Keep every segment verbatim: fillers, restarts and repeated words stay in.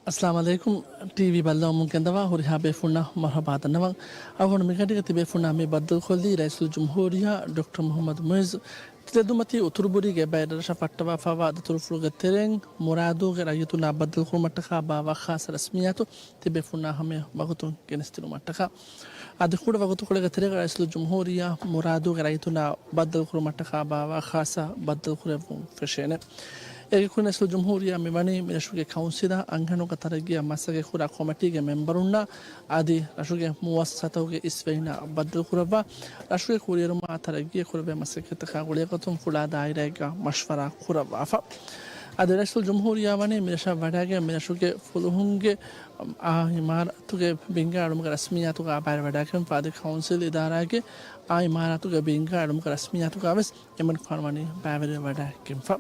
އައްސަލާމު ޢަލައިކުމް. ޓީވީ ބައްލަވަމުން ގެންދަވާ ހުރިހާ ބޭފުންނަށް މަރުޙަބާ ދަންނަވަން. އަޅުގަނޑު މިގަޑީގަ ތިބޭފުންނާ މި ބައްދަލުކޮށްލީ ރައީސުލްޖުމްހޫރިއްޔާ ޑޮކްޓަރ މުޙައްމަދު މުޢިއްޒު. ތިލަދުމަތީ އުތުރުބުރީގެ ބައި ރަށަށް ފައްޓަވާފައިވާ ދަތުރުފުޅުގެ ތެރެއިން މުރާދޫގެ ރައްޔިތުންނާ ބައްދަލުކުރުމަށްޓަކާ ބާއްވާ ޚާއްޞަ ރަސްމިއްޔާތު ތިބޭފުންނާ ހަމަޔަށް ވަގުތުން ގެނެސްދިނުމަށްޓަކާ. އަދި ކުޑަ ވަގުތުކޮޅެއްގެ ތެރޭގަ ރައީސުލްޖުމްހޫރިއްޔާ މުރާދޫގެ ރައްޔިތުންނާ ބައްދަލުކުރުމަށްޓަކާ ބާއްވާ ޚާއްޞަ ބައްދަލުކުރެއްވުން ފެށޭނެ. އޭގެ ކުރިން ރައީސުލްޖުމްހޫރިއްޔާ މިވަނީ މިރަށުގެ ކައުންސިލާ އަންހެނުންގެ ތަރައްގީއަށް މަސައްކަތްކުރާ ކޮމިޓީގެ މެމްބަރުންނާ އަދި ރަށުގެ މުވައްސަސާތަކުގެ އިސްވެރިންނާ ބައްދަލުކުރައްވާ، ރަށުގެ ކުރިއެރުމާ ތަރައްގީއަށް ކުރެވޭ މަސައްކަތްތަކާ ގުޅޭގޮތުން ފުޅާ ދާއިރާއެއްގަ މަޝްވަރާ ކުރައްވާފަ. އަދި ރައީސުލްޖުމްހޫރިއްޔާ ވަނީ މިރަށަށް ވަޑައިގެން މިރަށުގެ ފުލުހުންގެ އާ އިމާރާތުގެ ބިންގާ އެޅުމުގެ ރަސްމިއްޔާތުގަ ބައިވެރިވަޑައިގެންފަ އަދި ކައުންސިލް އިދާރާގެ އާ އިމާރާތުގެ ބިންގާ އެޅުމުގެ ރަސްމިއްޔާތުގަ ވެސް އެމަނިކުފާނު ވަނީ ބައިވެރިވެވަޑައިގެންފަ.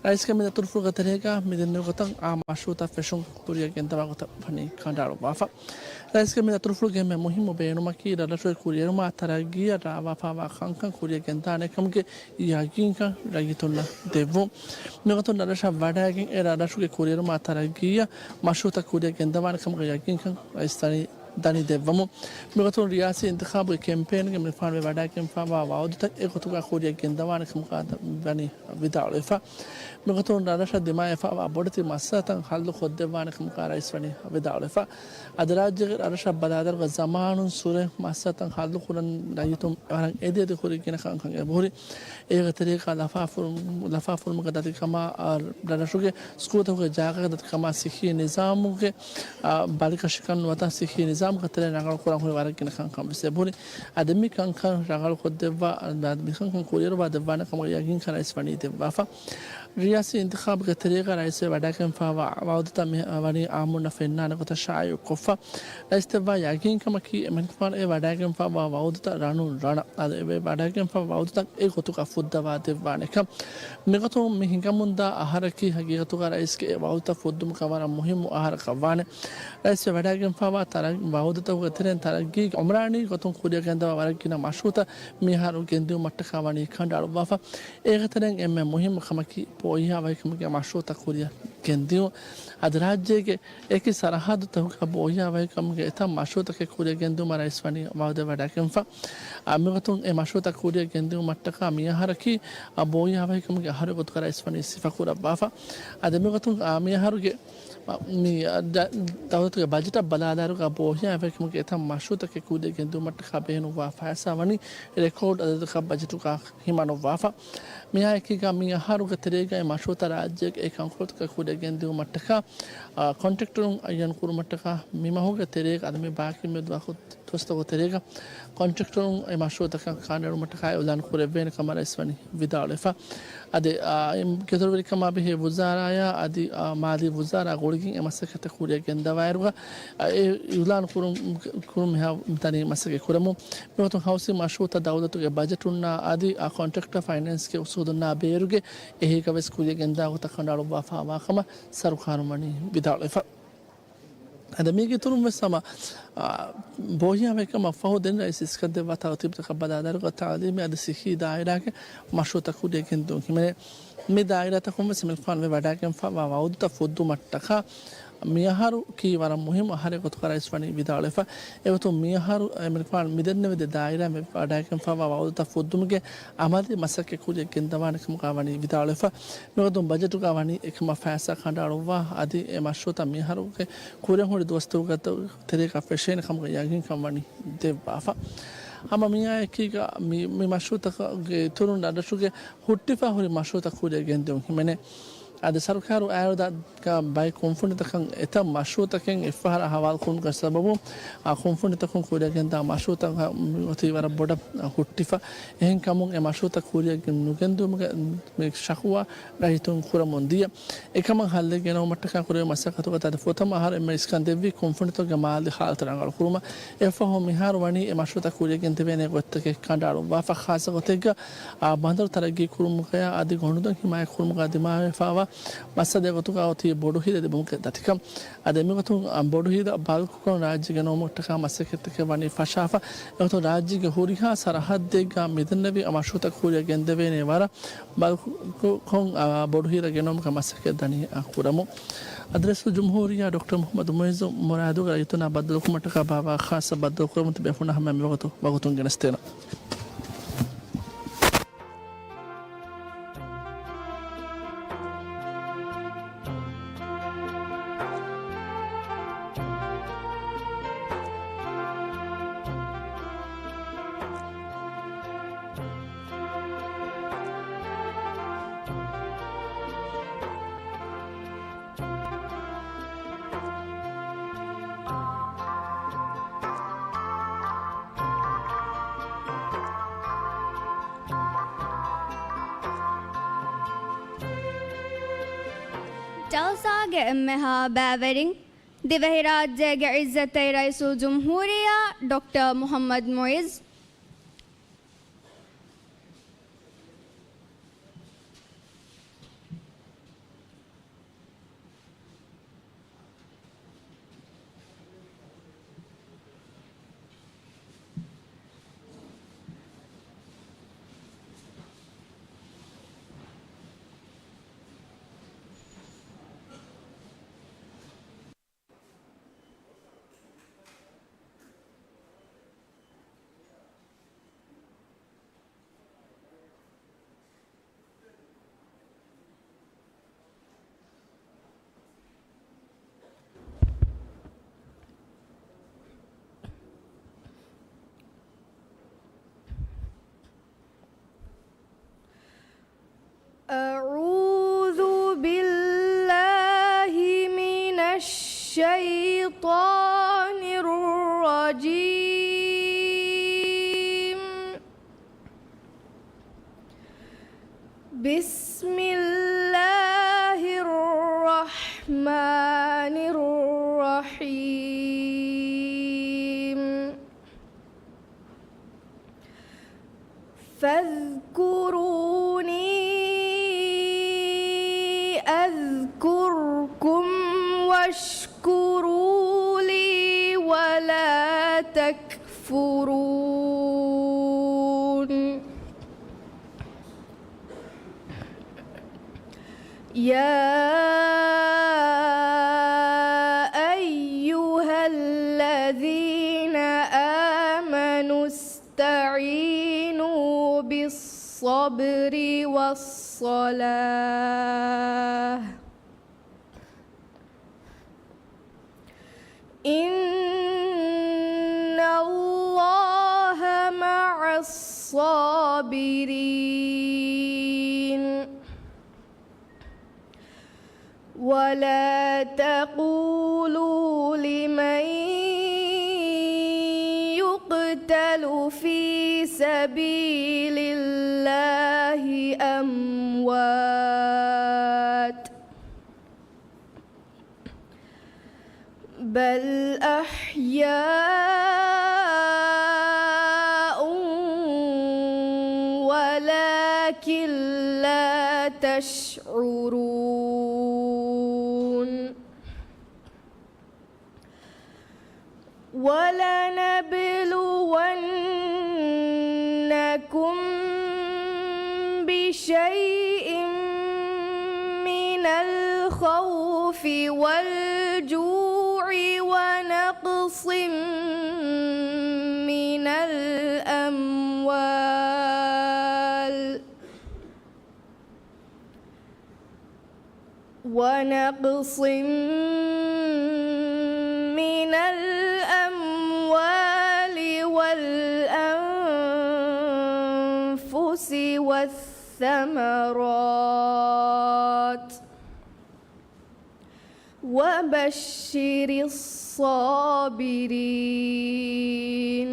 ރައީސްގެ މި ދަތުރުފުޅުގެ ތެރޭގަ މި ދެންނެވި ގޮތަށް އާ މަޝްރޫއުތައް ފެށުން ކުރިއަށް ގެންދަވާ ގޮތަށް ވަނީ ކަނޑައަޅުއްވާފަ. ރައީސްގެ މި ދަތުރުފުޅުގެ އެންމެ މުހިއްމު ބޭނުމަކީ ރަށްރަށުގެ ކުރިއެރުމާ ތަރައްގީއަށް ރާވާފައިވާ ކަންކަން ކުރިއަށް ގެންދާނެ ކަމުގެ ޔަގީންކަން ރައްޔިތުންނަށް ދެއްވުން. މިގޮތުން ރަށްރަށަށް ވަޑައިގެން އެ ރަށްރަށުގެ ކުރިއެރުމާ ތަރައްގީއަށް މަޝްރޫއުތައް ކުރިއަށް ގެންދަވާނެ ކަމުގެ ޔަގީންކަން ރައީސް ދަނީ ދަނީ ދެއްވަމުން. މިގޮތުން ރިޔާސީ އިންތިޚާބުގެ ކެމްޕޭންގެ މިފާނުވެ ވަޑައިގެންފައިވާ ވައުދުތައް އެގޮތުގަ ކުރިއަށް ގެންދަވާނެ ކަމުގަ ވަނީ ވިދާޅުވެފަ. މިގޮތުން ރަށްރަށަށް ދިމާވެފައިވާ ބޮޑެތި މައްސަލަތައް ހައްލު ކޮށްދެއްވާނެ ކަމުގަ ރައީސް ވަނީ ވިދާޅުވެފަ. އަދި ރާއްޖޭގެ ރަށްރަށަށް ބަލާލާއިރުގަ ޒަމާނުން ސުރެ މައްސަލަތައް ހައްލު ކުރަން ރައްޔިތުން ވަރަށް އެދި އެދި ކުރި ގިނަ ކަންކަން އެބަހުރި. އޭގެ ތެރޭގަ ލަފާފުރު-، ލަފާފުރުމުގެ ދަތިކަމާ، އާ، ރަށްރަށުގެ ސްކޫލްތަކުގެ ޖާގަގެ ދަތިކަމާ ސިއްހީ ނިޒާމުގެ، އާ، ބަލިކަށިކަން ނުވަތަ ސިއްހީ ނިޒާމުގެ ތެރެއިން ރަނގަޅު ކުރަން ހުރި ވަރަށް ގިނަ ކަންކަން ވެސް އެބަހުރި. އަދި މި ކަންކަން ރަނގަޅު ކޮށްދެއްވާ، މި ކަންކަން ކުރިއަރުވާ ދެއްވާނެ ކަމަށް ޔަގީންކަން ރައީސް ވަނީ ދެއްވާފަ. ރިޔާސީ އިންތިޚާބުގެ ތެރޭގަ ރައީސްވެ ވަޑައިގެންފައިވާ ވައުދުތައް މި ވަނީ އާއްމުންނަށް ފެންނާނެ ގޮތަށް ޝާއިޢުކޮށްފަ. ރައީސް ދެއްވާ ޔަގީންކަމަކީ، އެމަނިކުފާނު އެ ވަޑައިގެންފައިވާ ވައުދުތައް ރަނުން ރަނަށް، އަދި އެ ވަޑައިގެންފައިވާ ވައުދުތައް އެ ގޮތުގަ ފުއްދަވާ ދެއްވާނެކަން. މިގޮތުން މި ހިނގަމުންދާ އަހަރަކީ ހަގީގަތުގަ ރައީސްގެ އެ ވައުދުތައް ފުއްދުމަކަށް ވަރަށް މުހިއްމު އަހަރަކަށް ވާނެ. ރައީސްވެ ވަޑައިގެންފައިވާ ތަރައް-، ވައުދުތަކުގެ ތެރެއިން ތަރައްގީގެ އުމްރާނީ ގޮތުން ކުރިއަށް ގެންދަވާ ވަރަށް ގިނަ މަޝްރޫއުތައް މިހާރު ގެންދިއުމަށްޓަކާ ވަނީ ކަނޑައަޅުއްވާފަ. އޭގެ ތެރެއިން އެންމެ މުހިއްމު ކަމަކީ ބޯހިޔާވަހިކަމުގެ މަޝްރޫއުތައް ކުރިއަށް ގެންދިއުން. އަދި ރާއްޖޭގެ އެކި ސަރަހައްދުތަކުގަ ބޯހިޔާވަހިކަމުގެ އެތައް މަޝްރޫއުތަކެއް ކުރިއަށް ގެންދިއުމަށް ރައީސް ވަނީ ވައުދެއް ވަޑައިގެންފަ. އާ، މިގޮތުން އެ މަޝްރޫއުތައް ކުރިއަށް ގެންދިއުމަށްޓަކާ މިއަހަރަކީ، އާ، ބޯހިޔާވަހިކަމުގެ އަހަރުގެ ގޮތުގަ ރައީސް ވަނީ ސިފަކުރައްވާފަ. އަދި މިގޮތުން، އާ، މިއަހަރުގެ، މި، އާ، ދަ-، ދައުލަތުގެ ބަޖެޓަށް ބަލާލާއިރުގަ ބޯހިޔާވަހިކަމުގެ އެތައް މަޝްރޫއުތަކެއް ކުރިއަށް ގެންދިއުމަށްޓަކާ ބޭނުންވާ ފައިސާ ވަނީ ރެކޯޑް އަދަދަކަށް ބަޖެޓުގަ ހިމަނުއްވާފަ. މިއާއެކީގަ މި އަހަރުގެ ތެރޭގައި މަޝްރޫއުތައް ރާއްޖޭގެ އެ ކަންކޮޅުތަކަށް ކުރިއަށް ގެންދިއުމަށްޓަކާ، އާ، ކޮންޓްރެކްޓަރުން އައްޔަން ކުރުމަށްޓަކާ މި މަހުގެ ތެރޭގަ އަދި މި ބާކީ މި ދުވަހު ދުވަސްތަކުގެ ތެރޭގަ ކޮންޓްރެކްޓަރުން އެ މަޝްރޫއުތަކަށް ކާން އެޅުމަށްޓަކާ އިއުލާން ކުރެއްވޭނެ ކަމަށް ރައީސް ވަނީ ވިދާޅުވެފަ. އަދި، އާ، އި-، ގެދޮރުވެރިކަމާ ބެހޭ ވުޒާރާއާ އަދި، އާ، މާލީ ވުޒާރާ ގުޅިގެން އެ މަސައްކަތްތައް ކުރިއަށް ގެންދަވާއިރުގަ، އާ، އެ އިއުލާން ކުރުން، ކުރުން މިހާ މިތަނީ މަސައްކަތް ކުރަމުން. މިގޮތުން ހައުސިން މަޝްރޫއުތައް ދައުލަތުގެ ބަޖެޓުންނާ އަދި އާ ކޮންޓްރެކްޓަރ ފައިނޭންސްގެ އުސޫލުންނާ ބޭރުގެ އެހީގަ ވެސް ކުރިއަށް ގެންދާ ގޮތަށް ކަނޑައަޅުއްވާފައިވާ ކަމަށް ސަރުކާރުން ވަނީ ވިދާޅުވެފަ. އަދި މީގެ އިތުރުން ވެސް ހަމަ، އާ، ބޯހިޔާވަހިކަމަށް ފަހު ދެން ރައީސް އިސްކަން ދެއްވާ ތަރުތީބުތަކަށް ބަލާލާއިރުގަ ތައުލީމީ އަދި ސިއްހީ ދާއިރާގެ މަޝްރޫއުތައް ކުރިއަށް ގެންދިއުން ހިމެނޭ. މި ދާއިރާތަކުން ވެސް އެމަނިކުފާނު ވެ ވަޑައިގެންފައިވާ ވައުދުތައް ފުއްދުމަށްޓަކާ މިއަހަރު ކީ ވަރަށް މުހިއްމު އަހަރެއް ގޮތުގަ ރައީސް ވަނީ ވިދާޅުވެފަ. އެގޮތުން މިއަހަރު އެމަނިކުފާނު މިދެންނެވި ދެ ދާއިރާ ވެ ވަޑައިގެންފައިވާ ވައުދުތައް ފުއްދުމުގެ އަމަލީ މަސައްކަތް ކުރިއަށް ގެންދަވާނެ ކަމުގަ ވަނީ ވިދާޅުވެފަ. މިގޮތުން ބަޖެޓުގަ ވަނީ އެކަމަށް ފައިސާ ކަނޑައަޅުއްވާ އަދި އެ މަޝްރޫއުތައް މިއަހަރުގެ ކުރިއަށް ހުރި ދުވަސްތަކުގެ ތެރޭގަ ފެށޭނެ ކަމުގެ ޔަގީންކަން ވަނީ ދެއްވާފަ. ހަމަ މިއާއެކީގަ މި، މި މަޝްރޫއުތަކުގެ އިތުރުން ރަށްރަށުގެ ހުއްޓިފަ ހުރި މަޝްރޫއުތައް ކުރިއަށް ގެންދިއުން ހިމެނޭ. އަދި ސަރުކާރު އާއިރު ދާ ބައެއް ކުންފުނިތަކަށް އެތައް މަޝްރޫއުތަކެއް އެއްފަހަރާ ހަވާލުކުރުމުގެ ސަބަބުން، އާ، ކުންފުނިތަކުން ކުރިއަށް ގެންދާ މަޝްރޫއުތައް އޮތީ ވަރަށް ބޮޑަށް ހުއްޓިފަ. އެހެންކަމުން އެ މަޝްރޫއުތައް ކުރިއަށް ނުގެންދިއުމުގެ މި ޝަކުވާ ރައްޔިތުން ކުރަމުން ދިޔަ. އެކަމަށް ހައްލެއް ގެނައުމަށްޓަކާ ކުރެވޭ މަސައްކަތުގަ ތަދެ ފުރަތަމަ އަހަރު އެންމެ އިސްކަން ދެއްވީ ކުންފުނިތަކުގެ މާލީ ހާލަތު ރަނގަޅު ކުރުމަށް. އެއަށްފަހު މިހާރު ވަނީ އެ މަޝްރޫއުތައް ކުރިއަށް ގެންދެވޭނެ ގޮތްތަކެއް ކަނޑައަޅުއްވާފަ. ޚާއްޞަ ގޮތެއްގަ، އާ، ބަނދަރު ތަރައްގީ ކުރުމުގަޔާ އަދި ގޮނޑުދޮށް ހިމާޔަތް ކުރުމުގަ ދިމާވެފައިވާ މައްސަލަ އެގޮތުގަ އޮތީ ބޮޑު ހިލަ ލިބުމުގެ ދަތިކަން. އަދި މިގޮތުން ބޮޑު ހިލަ ބަލްކުކޮށް ރާއްޖޭގަ ނުވުމަށްޓަކާ މަސައްކަތްތަކެއް ވަނީ ފަށާފަ. އެގޮތުން ރާއްޖޭގެ ހުރިހާ ސަރަހައްދެއްގަ މިދެންނެވި މަޝްރޫއުތައް ކުރިއަށް ގެންދެވޭނެ ވަރަށް ބަލްކުކޮށް ބޮޑު ހިލަ ގެނައުމުގެ މަސައްކަތް ދަނީ ކުރަމުން. އަދި ރައީސުލްޖުމްހޫރިއްޔާ ޑޮކްޓަރ މުޙައްމަދު މުޢިއްޒު މުރާދުގެ ރައްޔިތުންނާ ބައްދަލުކުރުމަށްޓަކާ ބާއްވާ ޚާއްޞަ ބައްދަލުކުރަމުން ތިބޭފުޅުންނާ ހަމައަށް މިވަގުތު ވަގުތުން ގެނެސްދޭނަން. ޖަލްސާގެ އެންމެހާ ބައިވެރިން، ދިވެހިރާއްޖޭގެ ޢިއްޒަތްތެރި ރައީސުލްޖުމްހޫރިއްޔާ ޑޮކްޓަރ މުޙައްމަދު މުޢިއްޒު. أعوذ بالله من الشيطان الرجيم. بسم الله الرحمن الرحيم. فاذكروني أذكركم واشكروا لي ولا تكفرون. يا أيها الذين آمنوا استعينوا بالصبر والصلاة. إن الله مع الصابرين. ولا تقولوا لمن يقتل في سبيل الله أموات، بل أحياء ولكن لا تشعرون. ولنبلونكم بشيء من الخوف والجوع ونقص من الأموال ونقص من الأموال والأنفس والثمرات وبشر الصابرين.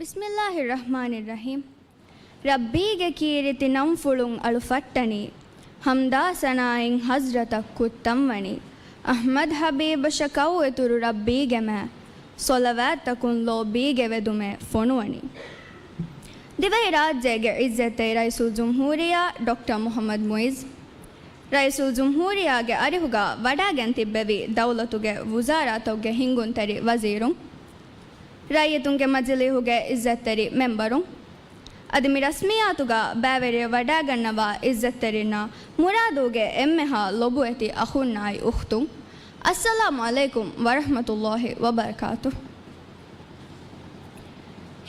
بسم الله الرحمن الرحيم. ރައްބީގެ ކީރިތި ނަންފުޅުން އަޅު ފައްޓަނީ، ޙަމްދާ ސަނާއިން ޙަޟްރަތަށް ކުއްތަންވަނީ، އަޙްމަދު ޙަބީބަށަކަށް އިތުރު ރައްބީގެ މާތް، ޞަލަވާތްތަކުން ލޯބީގެ ވެދުމެއް ފޮނުވަނީ. ދިވެހިރާއްޖޭގެ ޢިއްޒަތްތެރި ރައީސުލްޖުމްހޫރިއްޔާ ޑޮކްޓަރ މުޙައްމަދު މުޢިއްޒު، ރައީސުލްޖުމްހޫރިއްޔާގެ އަރިހުގަ ވަޑާގެން ތިއްބެވި ދައުލަތުގެ ވުޒާރާތަކުގެ ހިންގުންތެރި ވަޒީރުން، ރައްޔިތުންގެ މަޖިލީހުގެ ޢިއްޒަތްތެރި މެންބަރުން، އަދި މި ރަސްމިއްޔާތުގަ ބައިވެރިވެ ވަޑާގަންނަވާ ޢިއްޒަތްތެރިންނާ މުރާދޫގެ އެންމެހާ ލޮބުވެތި އަޚުންނާއި އުޚްތުން، އައްސަލާމު ޢަލައިކުމް ވަރަޙްމަތުﷲ ވަބަރަކާތުހު.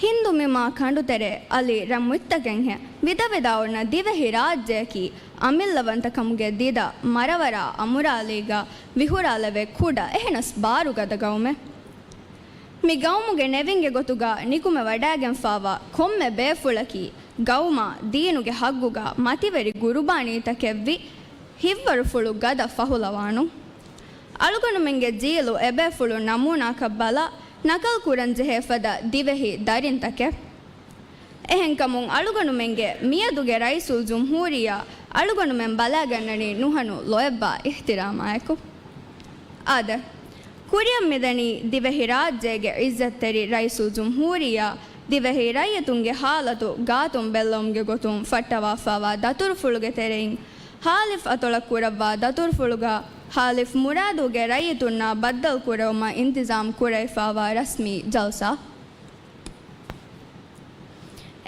ހިންދު މި މާ ކަނޑުތެރޭ އަލި ރަން މުއްތަކެއްހެން ވިދަވިދާ އޮންނަ ދިވެހިރާއްޖެއަކީ އަމިއްލަވަންތަކަމުގެ ދިދަ މަރަވަރާ އަމުރާލީގަ ވިހުރާލެވޭ ކުޑަ އެހެނަސް ބާރުގަދަ ގައުމެއް. މި ގައުމުގެ ނެވިންގެ ގޮތުގަ ނިކުމެ ވަޑާގެންފާވާ ކޮންމެ ބޭފުޅަކީ ގައުމާ ދީނުގެ ހައްގުގަ މަތިވެރި ގުރުބާނީތަކެއްވި ހިތްވަރުފުޅު ގަދަ ފަހުލަވާނުން. އަޅުގަނޑުމެންގެ ޖީލު އެބޭފުޅުން ނަމޫނާކަށް ބަލާ ނަކަލް ކުރަންޖެހޭ ފަދަ ދިވެހި ދަރިންތަކެއް. އެހެންކަމުން އަޅުގަނޑުމެންގެ މިއަދުގެ ރައީސުލްޖުމްހޫރިއްޔާ އަޅުގަނޑުމެން ބަލާގަންނަނީ ނުހަނު ލޯތްބާ އިޙްތިރާމާއެކު. އާދެ، ކުރިއަށް މިދަނީ ދިވެހިރާއްޖޭގެ ޢިއްޒަތްތެރި ރައީސުލްޖުމްހޫރިއްޔާ ދިވެހި ރައްޔިތުންގެ ޙާލަތު ގާތުން ބެއްލެވުމުގެ ގޮތުން ފައްޓަވާފާވާ ދަތުރުފުޅުގެ ތެރެއިން ހާލިފް އަތޮޅަށް ކުރައްވާ ދަތުރުފުޅުގަ ހާލިފް މުރާދޫގެ ރައްޔިތުންނާ ބައްދަލު ކުރެވުމަށް އިންތިޒާމް ކުރެވިފާވާ ރަސްމީ ޖަލްސާ.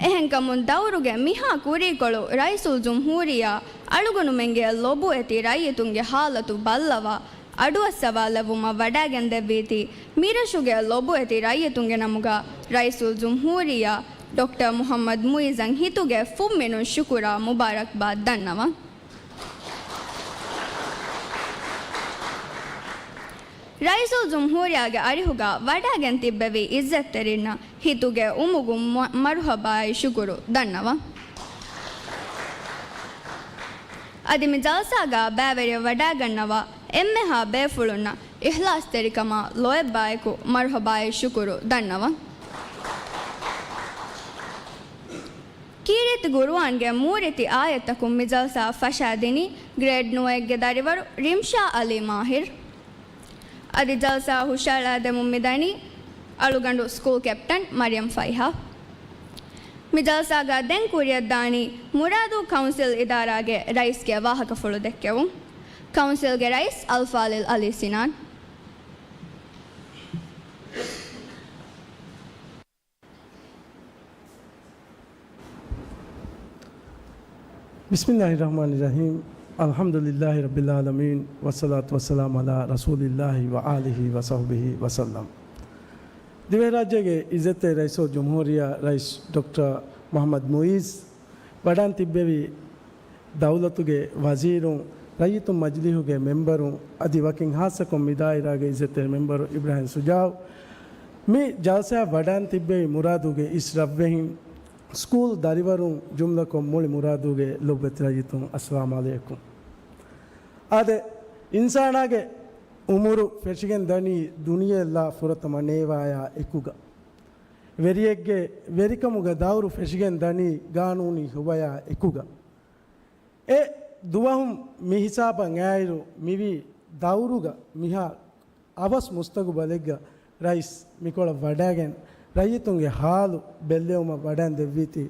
އެހެންކަމުން ދައުރުގެ މިހާ ކުރީކޮޅު ރައީސުލްޖުމްހޫރިއްޔާ އަޅުގަނޑުމެންގެ ލޮބުވެތި ރައްޔިތުންގެ ޙާލަތު ބައްލަވާ އަޑުއައްސަވާލެއްވުމަށް ވަޑާގެންދެއްވީތީ، މިރަށުގެ ލޮބުވެތި ރައްޔިތުންގެ ނަމުގަ ރައީސުލްޖުމްހޫރިއްޔާ ޑޮކްޓަރ މުޙައްމަދު މުޢިއްޒަށް ހިތުގެ ފުންމިނުން ޝުކުރާ މުބާރަކްބާތް ދަންނަވަން. ރައީސުލްޖުމްހޫރިއްޔާގެ އަރިހުގަ ވަޑާގެން ތިއްބެވި ޢިއްޒަތްތެރިންނަށް ހިތުގެ އުމުގުން މަ-، މަރުޙަބާއި ޝުކުރު ދަންނަވަން. އަދި މި ޖަލްސާގަ ބައިވެރިވެ ވަޑާގަންނަވާ އެންމެހާ ބޭފުޅުންނަށް އިޚްލާޞްތެރިކަމާ ލޯތްބާއެކު މަރުޙަބާއި ޝުކުރު ދަންނަވަން. ކީރިތި ގުރުއާންގެ މޫރިތި އާޔަތްތަކުން މި ޖަލްސާ ފަށާދިނީ ގްރޭޑް ނުވައެއްގެ ދަރިވަރު ރިމްޝާ އަލީ މާހިރު. އަދި ޖަލްސާ ހުށައަޅާދެމުން މިދަނީ އަޅުގަނޑު ސްކޫލް ކެޕްޓަން މަރިޔަމް ފައިހާ. މި ޖަލްސާގަ ދެން ކުރިއަށްދާނީ މުރާދޫ ކައުންސިލް އިދާރާގެ ރައީސްގެ ވާހަކަފުޅު ދެއްކެވުން. ކައުންސިލްގެ ރައީސް އަލްފާޟިލް އަލީ ސިނާން. بسم الله الرحمن الرحيم. الحمد لله رب العالمين، والصلاة والسلام على رسول الله وآله وصحبه وسلم. ދިވެހިރާއްޖޭގެ ޢިއްޒަތްތެރި ރައީސުލްޖުމްހޫރިއްޔާ ރައީސް ޑޮކްޓަރ މުޙައްމަދު މުޢިއްޒު ވަޑާން ތިއްބެވި ދައުލަތުގެ ވަޒީރުން، ރައްޔިތުން މަޖިލީހުގެ މެންބަރުން، އަދި ވަކިން ހާއްސަކޮށް މި ދާއިރާގެ ޢިއްޒަތްތެރި މެންބަރު އިބްރާހިމް ޝުޖާޢު، މި ޖަލްސާއަށް ވަޑާން ތިއްބެވި މުރާދޫގެ އިސް ރަށްވެހިން، ސްކޫލް ދަރިވަރުން، ޖުމްލަކޮށް މުޅި މުރާދޫގެ ލޮބުވެތި ރައްޔިތުން، އައްސަލާމު ޢަލައިކުމް. އާދެ، އިންސާނާގެ އުމުރު ފެށިގެން ދަނީ ދުނިޔެއަށް ފުރަތަމަ ނޭވާޔާ އެކުގަ. ވެރިއެއްގެ ވެރިކަމުގަ ދައުރު ފެށިގެން ދަނީ ގާނޫނީ ހުވަޔާ އެކުގަ. އެ ދުވަހުން މި ހިސާބަށް އައިރު، މިވީ ދައުރުގަ މިހާ އަވަސް މުސްތަގުބަލެއްގަ ރައީސް މިކޮޅަށް ވަޑާގެން، ރައްޔިތުންގެ ހާލު ބެއްލެވުމަށް ވަޑާން ދެއްވީތީ،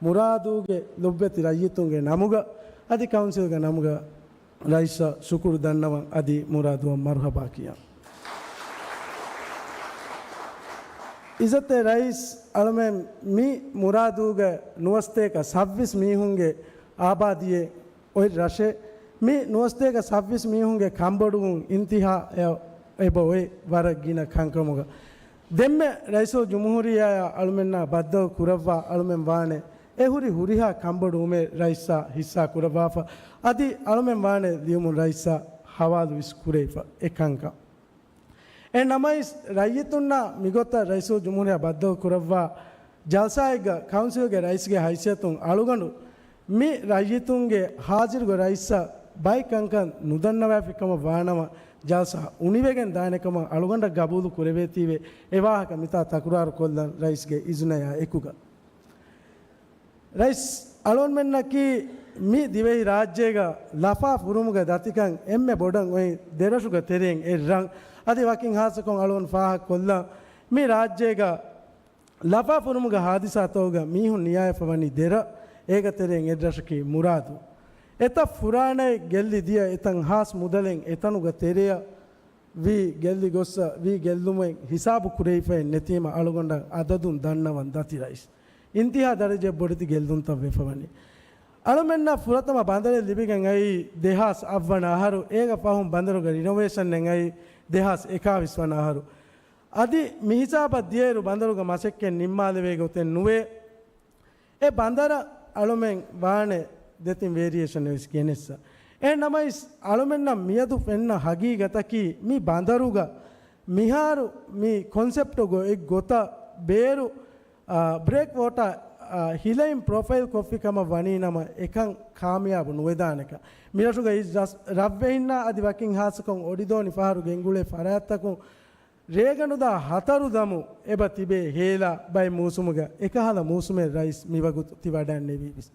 މުރާދޫގެ ލޮބުވެތި ރައްޔިތުންގެ ނަމުގަ އަދި ކައުންސިލްގެ ނަމުގަ ރައީސަށް ޝުކުރު ދަންނަވަން އަދި މުރާދޫއަށް މަރުޙަބާ ކިޔަން. އިއްޒަތްތެރި ރައީސް އަޅުމެން މި މުރާދޫގަ ނުވަސަތޭކަ ސައްބީސް މީހުންގެ އާބާދީއެއް އޮތް ރަށެއް. މި ނުވަސަތޭކަ ސައްބީސް މީހުންގެ ކަންބޮޑުވުން އިންތިހާއަށް އެބަ އޮތް ވަރަށް ގިނަ ކަންކަމުގަ. ދެންމެ ރައީސުލްޖުމްހޫރިއްޔާއާ އަޅުމެންނާ ބައްދަލު ކުރައްވާ އަޅުމެން ވާނެ އެ ހުރި ހުރިހާ ކަންބޮޑުވުމެއް ރައީސްއާ ހިއްސާ ކުރައްވާފަ، އަދި އަޅުމެން ވާނެ ލިޔުމުން ރައީސްއާ ހަވާލުވެސް ކުރެވިފަ އެ ކަންކަން. އެ ނަމަވެސް، ރައްޔިތުންނާ މިގޮތަށް ރައީސުލްޖުމްހޫރިއްޔާ ބައްދަލު ކުރައްވާ ޖަލްސާއެއްގަ ކައުންސިލްގެ ރައީސްގެ ހައިސިއްޔަތުން އަޅުގަނޑު މި ރައްޔިތުންގެ ހާޒިރުގެ ރައީސަށް ބައެއް ކަންކަން ނުދަންނަވައިފި ކަމަށް ވާނަމަ، ޖަލްސާ އުނިވެގެން ދާނެ ކަމަށް އަޅުގަނޑަށް ގަބޫލު ކުރެވޭތީވެ، އެ ވާހަކަ މިތާ ތަކުރާރު ކޮށްލަން ރައީސްގެ އިޒުނަޔާ އެކުގަ. ރައީސް، އަޅުގަނޑުމެންނަކީ މި ދިވެހި ރާއްޖޭގަ ލަފާ ފުރުމުގެ ދަތިކަން އެންމެ ބޮޑަށް އޮތް ދެރަށުގެ ތެރެއިން އެއް ރަށް. އަދި ވަކިން ހާއްސަކޮށް އަޅުގަނޑު ފާހަގަކޮށްލަން، މި ރާއްޖޭގަ ލަފާ ފުރުމުގެ ހާދިސާތަކުގަ މީހުން ނިޔާވެފަ ވަނީ ދެ ރަށް. އޭގެ ތެރެއިން އެއް ރަށަކީ މުރާދު. އެތައް ފުރާނައެއް ގެއްލި ދިޔަ އެތައް ހާސް މުދަލެއް އެތަނުގެ ތެރެއަށް ވީ ގެއްލި ގޮއްސަ ވީ ގެއްލުމެއް ހިސާބު ކުރެވިފައެއް ނެތީމަ އަޅުގަނޑަށް އަދަދުން ދަންނަވަން ދަތި ރައީސް. އިންތިހާ ދަރަޖައަށް ބޮޑެތި ގެއްލުންތައް ވެފަ ވަނީ. އަޅުމެންނަށް ފުރަތަމަ ބަނދަރެއް ލިބިގެން އައީ ދެހާސް އަށް ވަނަ އަހަރު، އޭގެ ފަހުން ބަނދަރުގެ ރިނޮވޭޝަންއެއް އައީ ދެހާސް އެކާވީސް ވަނަ އަހަރު. އަދި މިހިސާބަށް ދިޔައިރު ބަނދަރުގެ މަސައްކަތް ނިންމާލެވޭ ގޮތެއް ނުވޭ. އެ ބަނދަރަށް އަޅުމެން ވާނެ ދެތިން ވޭރިއޭޝަން ވެސް ގެނެއްސަ. އެހެން ނަމަވެސް، އަޅުމެންނަށް މިއަދު ފެންނަ ހަގީގަތަކީ މި ބަނދަރުގަ މިހާރު މި ކޮންސެޕްޓުގަ އެއް ގޮތަށް ބޭރު، އާ، ބްރޭކް ވޯޓާ، އާ، ހިލައިން ޕްރޮފައިލް ކޮށްފި ކަމަށް ވަނީ ނަމަ އެކަން ކާމިޔާބު ނުވެދާނެކަން. މިރަށުގައި ރަސް-، ރަށްވެހިންނާ އަދި ވަކިން ހާއްސަކޮށް އޮޑިދޯނި ފަހަރު ގެންގުޅޭ ފަރާތްތަކުން ރޭގަނޑުދާ ހަތަރު ދަމު އެބަ ތިބޭ ހޭލާ ބައެއް މޫސުމުގަ އެކަހަލަ މޫސުމެއް ރައީސް މިވަގުތު ތި ވަޑައިންނެވީވެސް.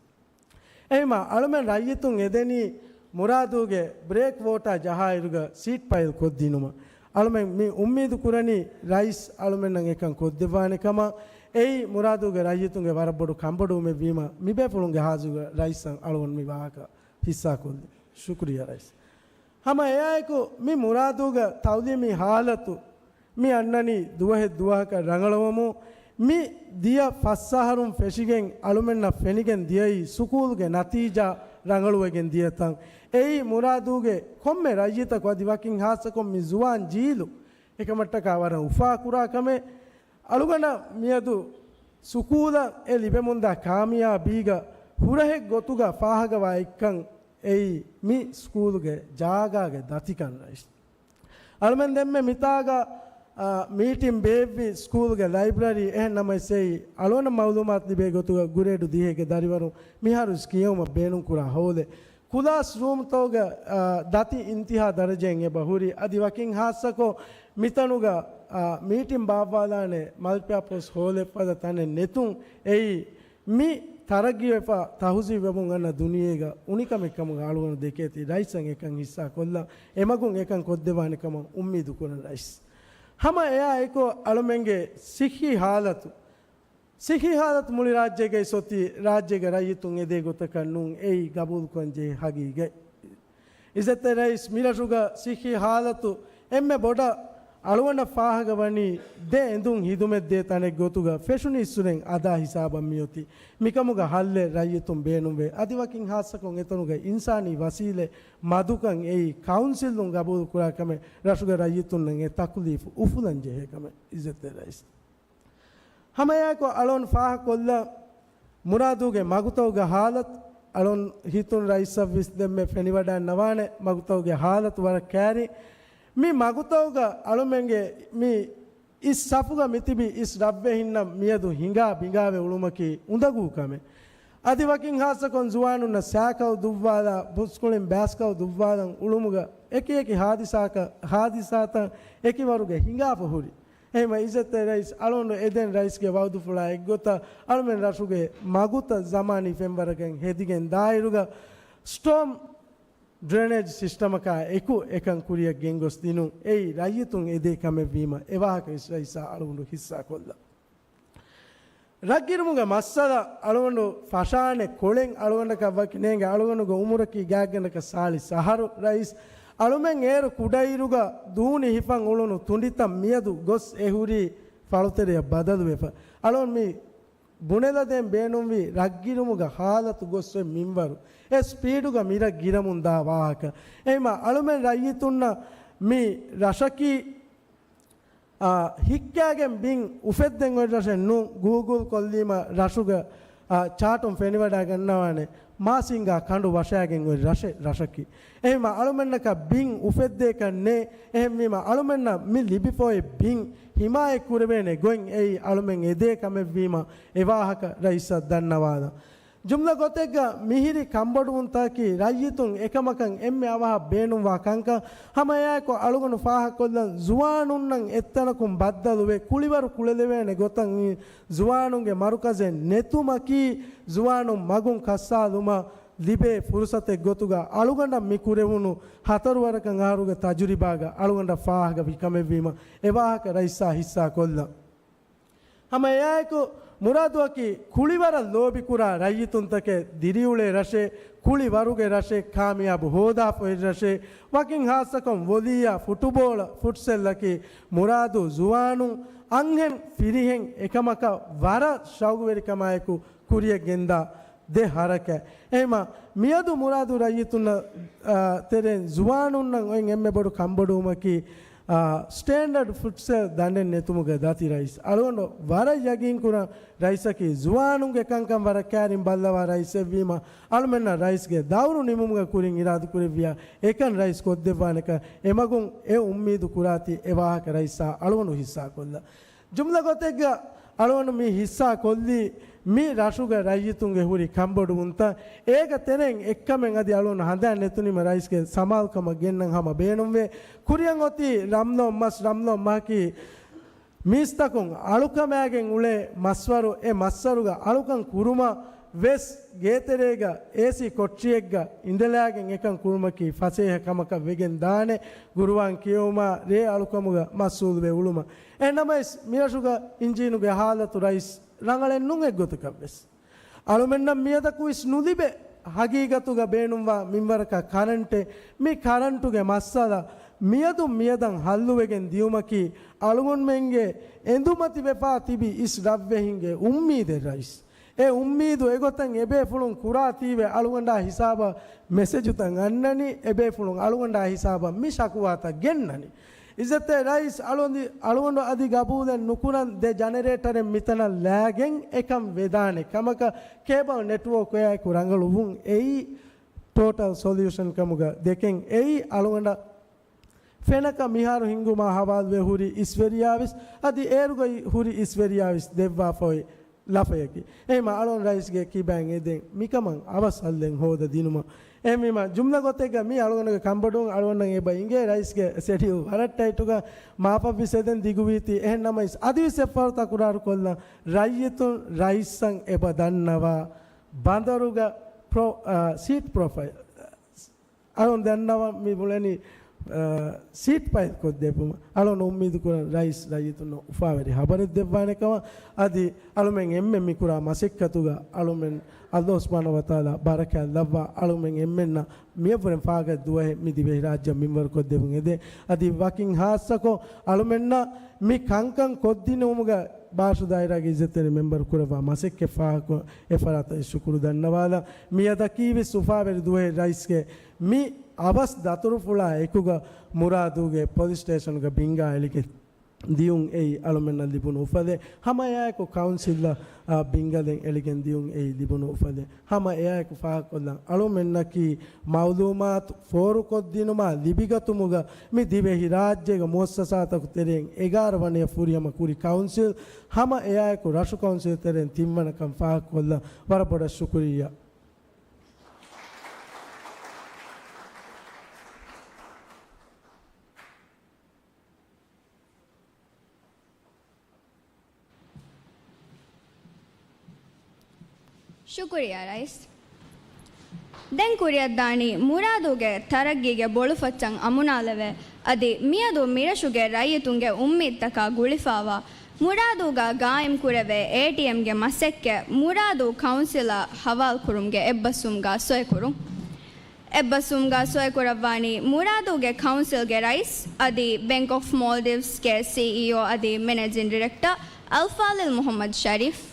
އެހެންމާ އަޅުމެން ރައްޔިތުން އެދެނީ މުރާދޫގެ ބްރޭކް ވޯޓާ ޖަހާއިރުގަ ސީޓް ޕައިލް ކޮށްދިނުމަށް. އަޅުމެން މި އުއްމީދު ކުރަނީ ރައީސް އަޅުމެންނަށް އެކަން ކޮށްދެއްވާނެ ކަމަށް. އެއީ މުރާދޫގެ ރައްޔިތުންގެ ވަރަށް ބޮޑު ކަންބޮޑުވުމެއްވީމަ މިބޭފުޅުންގެ ހާޒުގަ ރައީސްއަށް އަޅުގަނޑު މި ވާހަކަ ހިއްސާކޮށްލި. ޝުކުރިއްޔާ ރައީސް. ހަމަ އެއާއެކު މި މުރާދޫގަ ތައުލީމީ ހާލަތު މި އަންނަނީ ދުވަހެއް ދުވަހަކަށް ރަނގަޅަވަމު، މި ދިޔަ ފަސް އަހަރުން ފެށިގެން އަޅުމެންނަށް ފެނިގެން ދިޔައީ ސުކޫލުގެ ނަތީޖާ ރަނގަޅުވެގެން ދިޔަތަން. އެއީ މުރާދޫގެ ކޮންމެ ރައްޔިތަކު އަދި ވަކިން ހާއްސަކޮށް މި ޒުވާން ޖީލު އެކަމަށްޓަކާ ވަރަށް އުފާކުރާ ކަމެއް. އަޅުގަނޑަށް މިއަދު ސުކޫލަށް އެ ލިބެމުންދާ ކާމިޔާބީގަ ހުރަހެއް ގޮތުގަ ފާހަގަވާ އެއްކަން އެއީ މި ސްކޫލުގެ ޖާގާގެ ދަތިކަން ރައީސް. އަޅުމެން ދެންމެ މިތާގަ، އާ، މީޓިން ބޭއްވި ސްކޫލުގެ ލައިބްރަރީ އެހެން ނަމަވެސް އެއީ އަޅުގަނޑަށް މައުލޫމާތު ލިބޭ ގޮތުގަ ގްރޭޑު ދިހައިގެ ދަރިވަރުން މިހާރު ކިޔެވުމަށް ބޭނުންކުރާ ހޯލެއް. ކުލާސް ރޫމްތަކުގަ، އާ، ދަތި އިންތިހާ ދަރަޖައިން އެބަ ހުރި. އަދި ވަކިން ހާއްސަކޮށް މިތަނުގަ، އާ، މީޓިން ބާއްވާލާނެ މަލްޓިޕާޕަސް ހޯލެއް ފަދަ ތަނެއް ނެތުން އެއީ މި ތަރައްގީވެފަ ތަހުޒީބުވެމުން އަންނަ ދުނިޔޭގަ އުނިކަމެއް ކަމުގަ އަޅުގަނޑު ދެކޭތީ. ރައީސަށް އެކަން ހިއްސާ ކޮށްލަން އެމަގުން އެކަން ކޮށްދެވާނެ ކަމަށް އުއްމީދު ކުރަން ރައީސް. ހަމަ އެއާ އެކު އަޅުމެންގެ ސިއްހީ ހާލަތު، ސިއްހީ ހާލަތު މުޅި ރާއްޖޭގައި އޮތީ ރާއްޖޭގެ ރައްޔިތުން އެދޭ ގޮތަކަށް ނޫން. އެއީ ގަބޫލުކުރަން ޖެހޭ ހަގީގަތް. އިއްޒަތްތެރި ރައީސް، މިރަށުގަ ސިއްހީ ހާލަތު އެންމެ ބޮޑަށް އަޅުގަނޑަށް ފާހަގަވަނީ ދެ އެނދުން ހިދުމަތްދޭ ތަނެއް ގޮތުގަ ފެށުނީއްސުރެން އަދާ ހިސާބަށް މިއޮތީ. މިކަމުގަ ހައްލެއް ރައްޔިތުން ބޭނުންވޭ. އަދި ވަކިން ހާއްސަކޮށް އެތަނުގަ އިންސާނީ ވަސީލަތް މަދުކަން އެއީ ކައުންސިލުން ގަބޫލުކުރާ ކަމެއް. ރަށުގެ ރައްޔިތުންނަށް އެ ތަކުލީފު އުފުލަން ޖެހޭ ކަމެއް. އިއްޒަތްތެރި ރައީސް، ހަމައެއާއެކު އަޅުން ފާހަގަކޮށްލަން މުރާދޫގެ މަގުތަކުގެ ހާލަތު. އަޅުން ހިތުން ރައީސަށް ވެސް ދެންމެ ފެނިވަޑައިންނަވާނެ މަގުތަކުގެ ހާލަތު ވަރަށް ކައިރި. މި މަގުތަކުގަ އަޅުމެންގެ މި އިސް ސަފުގަ މިތިބި އިސް ރަށްވެހިންނަށް މިއަދު ހިނގާ ބިނގާވެ އުޅުމަކީ އުނދަގޫ ކަމެއް. އަދި ވަކިން ހާއްސަކޮށް ޒުވާނުންނަށް ސައިކަލް ދުއްވާލާ، ބުސްކުޅިން ބައިސްކަލް ދުއްވާލަން އުޅުމުގަ އެކިއެކި ހާދިސާތައް، ހާދިސާތައް އެކިވަރުގެ ހިނގާފަ ހުރި. އެހެންމަ އިއްޒަތްތެރި ރައީސް، އަޅުގަނޑު އެދެން ރައީސްގެ ވައުދުފުޅާ އެއްގޮތަށް އަޅުމެން ރަށުގެ މަގުތައް ޒަމާނީ ފެންވަރަކަށް ހެދިގެން ދާއިރުގަ ސްޓޯމް ޑްރެނޭޖް ސިސްޓަމަކާ އެކު އެކަން ކުރިއަށް ގެންގޮސްދިނުން އެއީ ރައްޔިތުން އެދޭ ކަމެއްވީމަ އެވާހަކަ އިސް ރައީސާ އަޅުގަނޑު ހިއްސާކޮށްލަން. ރަށްގިރުމުގެ މައްސަލަ އަޅުގަނޑު ފަށާނެ ކޮޅެއް އަޅުގަނޑަކަށް ވަކި ނޭނގެ. އަޅުގަނޑުގެ އުމުރަކީ ގާތްގަނޑަކަށް ސާޅީސް އަހަރު ރައީސް. އަޅުމެން އޭރު ކުޑައިރުގަ ދޫނި ހިފަން އުޅުނު ތުނޑިތައް މިއަދު ގޮސް އެހުރީ ފަޅުތެރެއަށް ބަދަލުވެފަ. އަޅުން މި ބުނެލަދޭން ބޭނުންވީ ރަށްގިރުމުގެ ހާލަތު ގޮސް އޮތް މިންވަރު، އެ ސްޕީޑުގަ މިރަށް ގިރަމުން ދާ ވާހަކަ. އެހެންމަ އަޅުމެން ރައްޔިތުންނަށް މި ރަށަކީ، އާ، ހިއްކާގެން ބިން އުފެއްދެން އޮތް ރަށެއް ނޫން. ގޫގުލް ކޮށްލީމަ ރަށުގެ، އާ، ޗާޓުން ފެނިވަޑައިގަންނަވާނެ މާސިންގާ ކަނޑު ވަށާގެން އޮތް ރަށެއް ރަށަކީ. އެހެންމަ އަޅުމެންނަކަށް ބިން އުފެއްދޭކަށް ނެތް. އެހެންވީމަ އަޅުމެންނަށް މި ލިބިފައި ބިން ހިމާޔަތް ކުރެވޭނެ ގޮތް އެއީ އަޅުމެން އެދޭ ކަމެއްވީމަ އެވާހަކަ ރައީސަށް ދަންނަވާލަން. ޖުމްލަ ގޮތެއްގަ މިހިރި ކަންބޮޑުވުންތަކަކީ ރައްޔިތުން އެކަމަކަށް އެންމެ އަވަހަށް ބޭނުންވާ ކަންކަން. ހަމަ އެއާއެކު އަޅުގަނޑު ފާހަގަކޮށްލަން، ޒުވާނުންނަށް އެއްތަނަކުން ބައްދަލުވެ، ކުޅިވަރު ކުޅެލެވޭނެ ގޮތަށް ޒުވާނުންގެ މަރުކަޒެއް ނެތުމަކީ، ޒުވާނުން މަގުން ކައްސާލުމަށް ލިބޭ ފުރުސަތެއް ގޮތުގަ އަޅުގަނޑަށް މި ކުރެވުނު ހަތަރު ވަރަކަށް އަހަރުގެ ތަޖުރިބާގަ އަޅުގަނޑަށް ފާހަގަވި ކަމެއްވީމަ، އެ ވާހަކަ ރައީސާ ހިއްސާކޮށްލަން. ހަމަ އެއާއެކު މުރާދުއަކީ ކުޅިވަރަށް ލޯބިކުރާ ރައްޔިތުންތަކެއް، ދިރިއުޅޭ ރަށެއް، ކުޅިވަރުގެ ރަށެއް، ކާމިޔާބު ހޯދާފައި ރަށެއް، ވަކިން ހާއްސަކޮށް ވޮލީއާ ފުޓުބޯޅަ ފުޓްސަލްއަކީ މުރާދު ޒުވާނުން އަންހެން ފިރިހެން އެކަމަކަށް ވަރަށް ޝައުގުވެރިކަމާއެކު ކުރިޔަށް ގެންދާ ދެ ހަރަކާތް. އެހެމަ މިއަދު މުރާދު ރައްޔިތުންނަށް، އާ، ތެރެއިން ޒުވާނުންނަށް އޮތް އެންމެ ބޮޑު ކަންބޮޑުވުމަކީ، އާ، ސްޓޭންޑަޑް ފުޓްސަލް ދަނޑެއް ނެތުމުގެ ދަތި ރައީސް. އަޅުގަނޑު ވަރަށް ޔަގީންކުރަން ރައީސަކީ ޒުވާނުންގެ ކަންކަން ވަރަށް ކައިރިން ބައްލަވާ ރައީސެއްވީމަ، އަޅުމެންނަށް ރައީސްގެ ދައުރު ނިމުމުގެ ކުރިން އިރާދަކުރެއްވިޔާ އެކަން ރައީސް ކޮށްދެއްވާނެކަން އެމަގުން އެ އުއްމީދު ކުރާތީ އެ ވާހަކަ ރައީސާ އަޅުގަނޑު ހިއްސާކޮށްލަން. ޖުމްލަ ގޮތެއްގަ އަޅުގަނޑު މި ހިއްސާ ކޮށްލީ މި ރަށުގެ ރައްޔިތުންގެ ހުރި ކަންބޮޑުވުންތައް. އޭގަ ތެރެއިން އެއްކަމެއް އަދި އަޅުގަނޑު ހަނދާން ނެތުނީމަ ރައީސްގެ ސަމާލުކަމަށް ގެންނަން ހަމަ ބޭނުންވޭ. ކުރިއަށް އޮތީ ރަމްލޯ މަސް، ރަމްލޯ މަހަކީ މީސްތަކުން އަޅުކަމާގެން އުޅޭ މަސްވަރު. އެ މަސްވަރުގަ އަޅުކަން ކުރުމަށް ވެސް ގޭތެރޭގަ އޭސީ ކޮޓަރިއެއްގަ އިނދެލާގެން އެކަން ކުރުމަކީ ފަސޭހަ ކަމަކަށް ވެގެން ދާނެ، ގުރުއާން ކިޔެވުމާ ރޭ އަޅުކަމުގަ މަސްއޫލުވެ އުޅުމަށް. އެހެންނަމަވެސް، މިރަށުގަ އިންޖީނުގެ ހާލަތު ރައީސް ރަނގަޅެއް ނޫން އެއްގޮތަކަށް ވެސް. އަޅުމެންނަށް މިއަދަކު ވެސް ނުލިބޭ ހަގީގަތުގަ ބޭނުންވާ މިންވަރަކަށް ކަރަންޓެއް. މި ކަރަންޓުގެ މައްސަލަ މިއަދުން މިއަދަށް ހައްލުވެގެން ދިޔުމަކީ އަޅުގަނޑުމެންގެ އެނދުމަތިވެފާ ތިބި އިސް ރަށްވެހިންގެ އުއްމީދެއް ރައީސް. އެ އުއްމީދު އެގޮތަށް އެބޭފުޅުން ކުރާތީވެ އަޅުގަނޑާ ހިސާބަށް މެސެޖުތައް އަންނަނީ، އެބޭފުޅުން އަޅުގަނޑާ ހިސާބަށް މި ޝަކުވާތައް ގެންނަނީ. އިއްޒަތްތެރި ރައީސް އަޅުގަނޑު، އަޅުގަނޑު އަދި ގަބޫލެއް ނުކުރަން ދެ ޖަނެރޭޓަރެއް މިތަނަށް ލާގެން އެކަން ވެދާނެ ކަމަކަށް ކޭބަލް ނެޓްވޯކް އެއާއެކު ރަނގަޅުވުން އެއީ ޓޯޓަލް ސޮލިއުޝަން ކަމުގަ ދެކެން އެއީ އަޅުގަނޑަށް ފެނަކަ މިހާރު ހިންގުމާ ހަވާލުވެ ހުރި އިސްވެރިޔާވެސް، އަދި އޭރުގައި ހުރި އިސްވެރިޔާވެސް ދެއްވާފައޮތް ލަފަޔަކީ. އެހެމަ އަޅުން ރައީސްގެ ކިބައިން އެދެން މިކަމަށް އަވަސް ހައްލެއް ހޯދަ ދިނުމަށް. އެހެންވީމަ، ޖުމްލަ ގޮތެއްގަ މީ އަޅުގަނޑުގެ ކަންބޮޑުވުން އަޅުގަނޑަށް އެބަ އިނގޭ ރައީސްގެ ސެޑިއުލް ވަރަށް ޓައިޓުގަ މާފަށްވެސް އެދެން ދިގުވީތީ. އެހެންނަމަވެސް އަދިވެސް އެއްފަހަރު ތަކުރާރު ކޮށްލަން، ރައްޔިތުން ރައީސަށް އެބަ ދަންނަވާ ބަނދަރުގަ ޕްރޮ-، އާ، ސީޓް ޕްރޮފައިލް. އަޅުން ދަންނަވަން މި ބުނަނީ، އާ، ސީޓް ޕައިލް ކޮށްދެއްވުމަށް. އަޅުން އުއްމީދު ކުރަން ރައީސް ރައްޔިތުންނަށް އުފާވެރި ހަބަރެއް ދެއްވާނެ ކަމަށް. އަދި އަޅުމެން އެންމެން މި ކުރާ މަސައްކަތުގަ އަޅުމެން އައްލާހު ސުބްޙާނަހޫ ވަތަޢާލާ ބަރަކާތް ލައްވާ އަޅުމެން އެންމެންނަށް މިއަށްވުރެން ފާގަތި ދުވަހެއް މި ދިވެހިރާއްޖެ މިންވަރު ކޮށްދެއްވުން އެދޭ. އަދި ވަކިން ހާއްސަކޮށް އަޅުމެންނަށް މި ކަންކަން ކޮށްދިނުމުގަ ބާޝު ދާއިރާގެ އިއްޒަތްތެރި މެމްބަރު ކުރައްވާ މަސައްކަތް ފާހަގަކޮށް އެ ފަރާތަށް ޝުކުރު ދަންނަވާލަން. މިއަދަކީވެސް އުފާވެރި ދުވަހެއް ރައީސްގެ މި އަވަސް ދަތުރުފުޅާ އެކުގަ މުރާދޫގެ ޕޮލިސް ސްޓޭޝަންގަ ބިންގާ އެޅިގެން ދިޔުން އެއީ އަޅުމެންނަށް ލިބުނު އުފަލެއް. ހަމައެއާއެކު ކައުންސިލަށް، އާ، ބިންގަލެއް އެޅިގެން ދިޔުން އެއީ ލިބުނު އުފަލެއް. ހަމައެއާއެކު ފާހަގަކޮށްލަން، އަޅުމެންނަކީ މައުލޫމާތު ފޯރުކޮށްދިނުމާ ލިބިގަތުމުގަ މި ދިވެހިރާއްޖޭގެ މުއައްސަސާތަކު ތެރެއިން އެގާރަ ވަނަޔަށް ފުރިހަމަ ކުރި ކައުންސިލް. ހަމައެއާއެކު ރަށު ކައުންސިލް ތެރެއިން ތިންވަނަކަން ފާހަގަކޮށްލަން. ވަރަށް ބޮޑަށް ޝުކުރިއްޔާ. ޝުކުރިއްޔާ ރައީސް. ދެން ކުރިއަށްދާނީ މުރާދޫގެ ތަރައްގީގެ ބޮޅުފައްޗަށް އަމުނާލެވޭ، އަދި މިއަދު މިރަށުގެ ރައްޔިތުންގެ އުއްމީދުތަކާ ގުޅިފައިވާ، މުރާދޫގަ ގާއިމްކުރެވޭ އޭޓީއެމްގެ މަސައްކަތް މުރާދޫ ކައުންސިލަށް ހަވާލުކުރުމުގެ އެއްބަސްވުމުގަ ސޮއިކުރުން. އެއްބަސްވުމުގަ ސޮއިކުރައްވާނީ މުރާދޫގެ ކައުންސިލްގެ ރައީސް އަދި ބެންކް އޮފް މޯލްޑިވްސްގެ ސީއީއޯ އަދި މެނޭޖިން ޑިރެކްޓަރ އަލްފާޟިލް މުޙައްމަދު ޝަރީފް.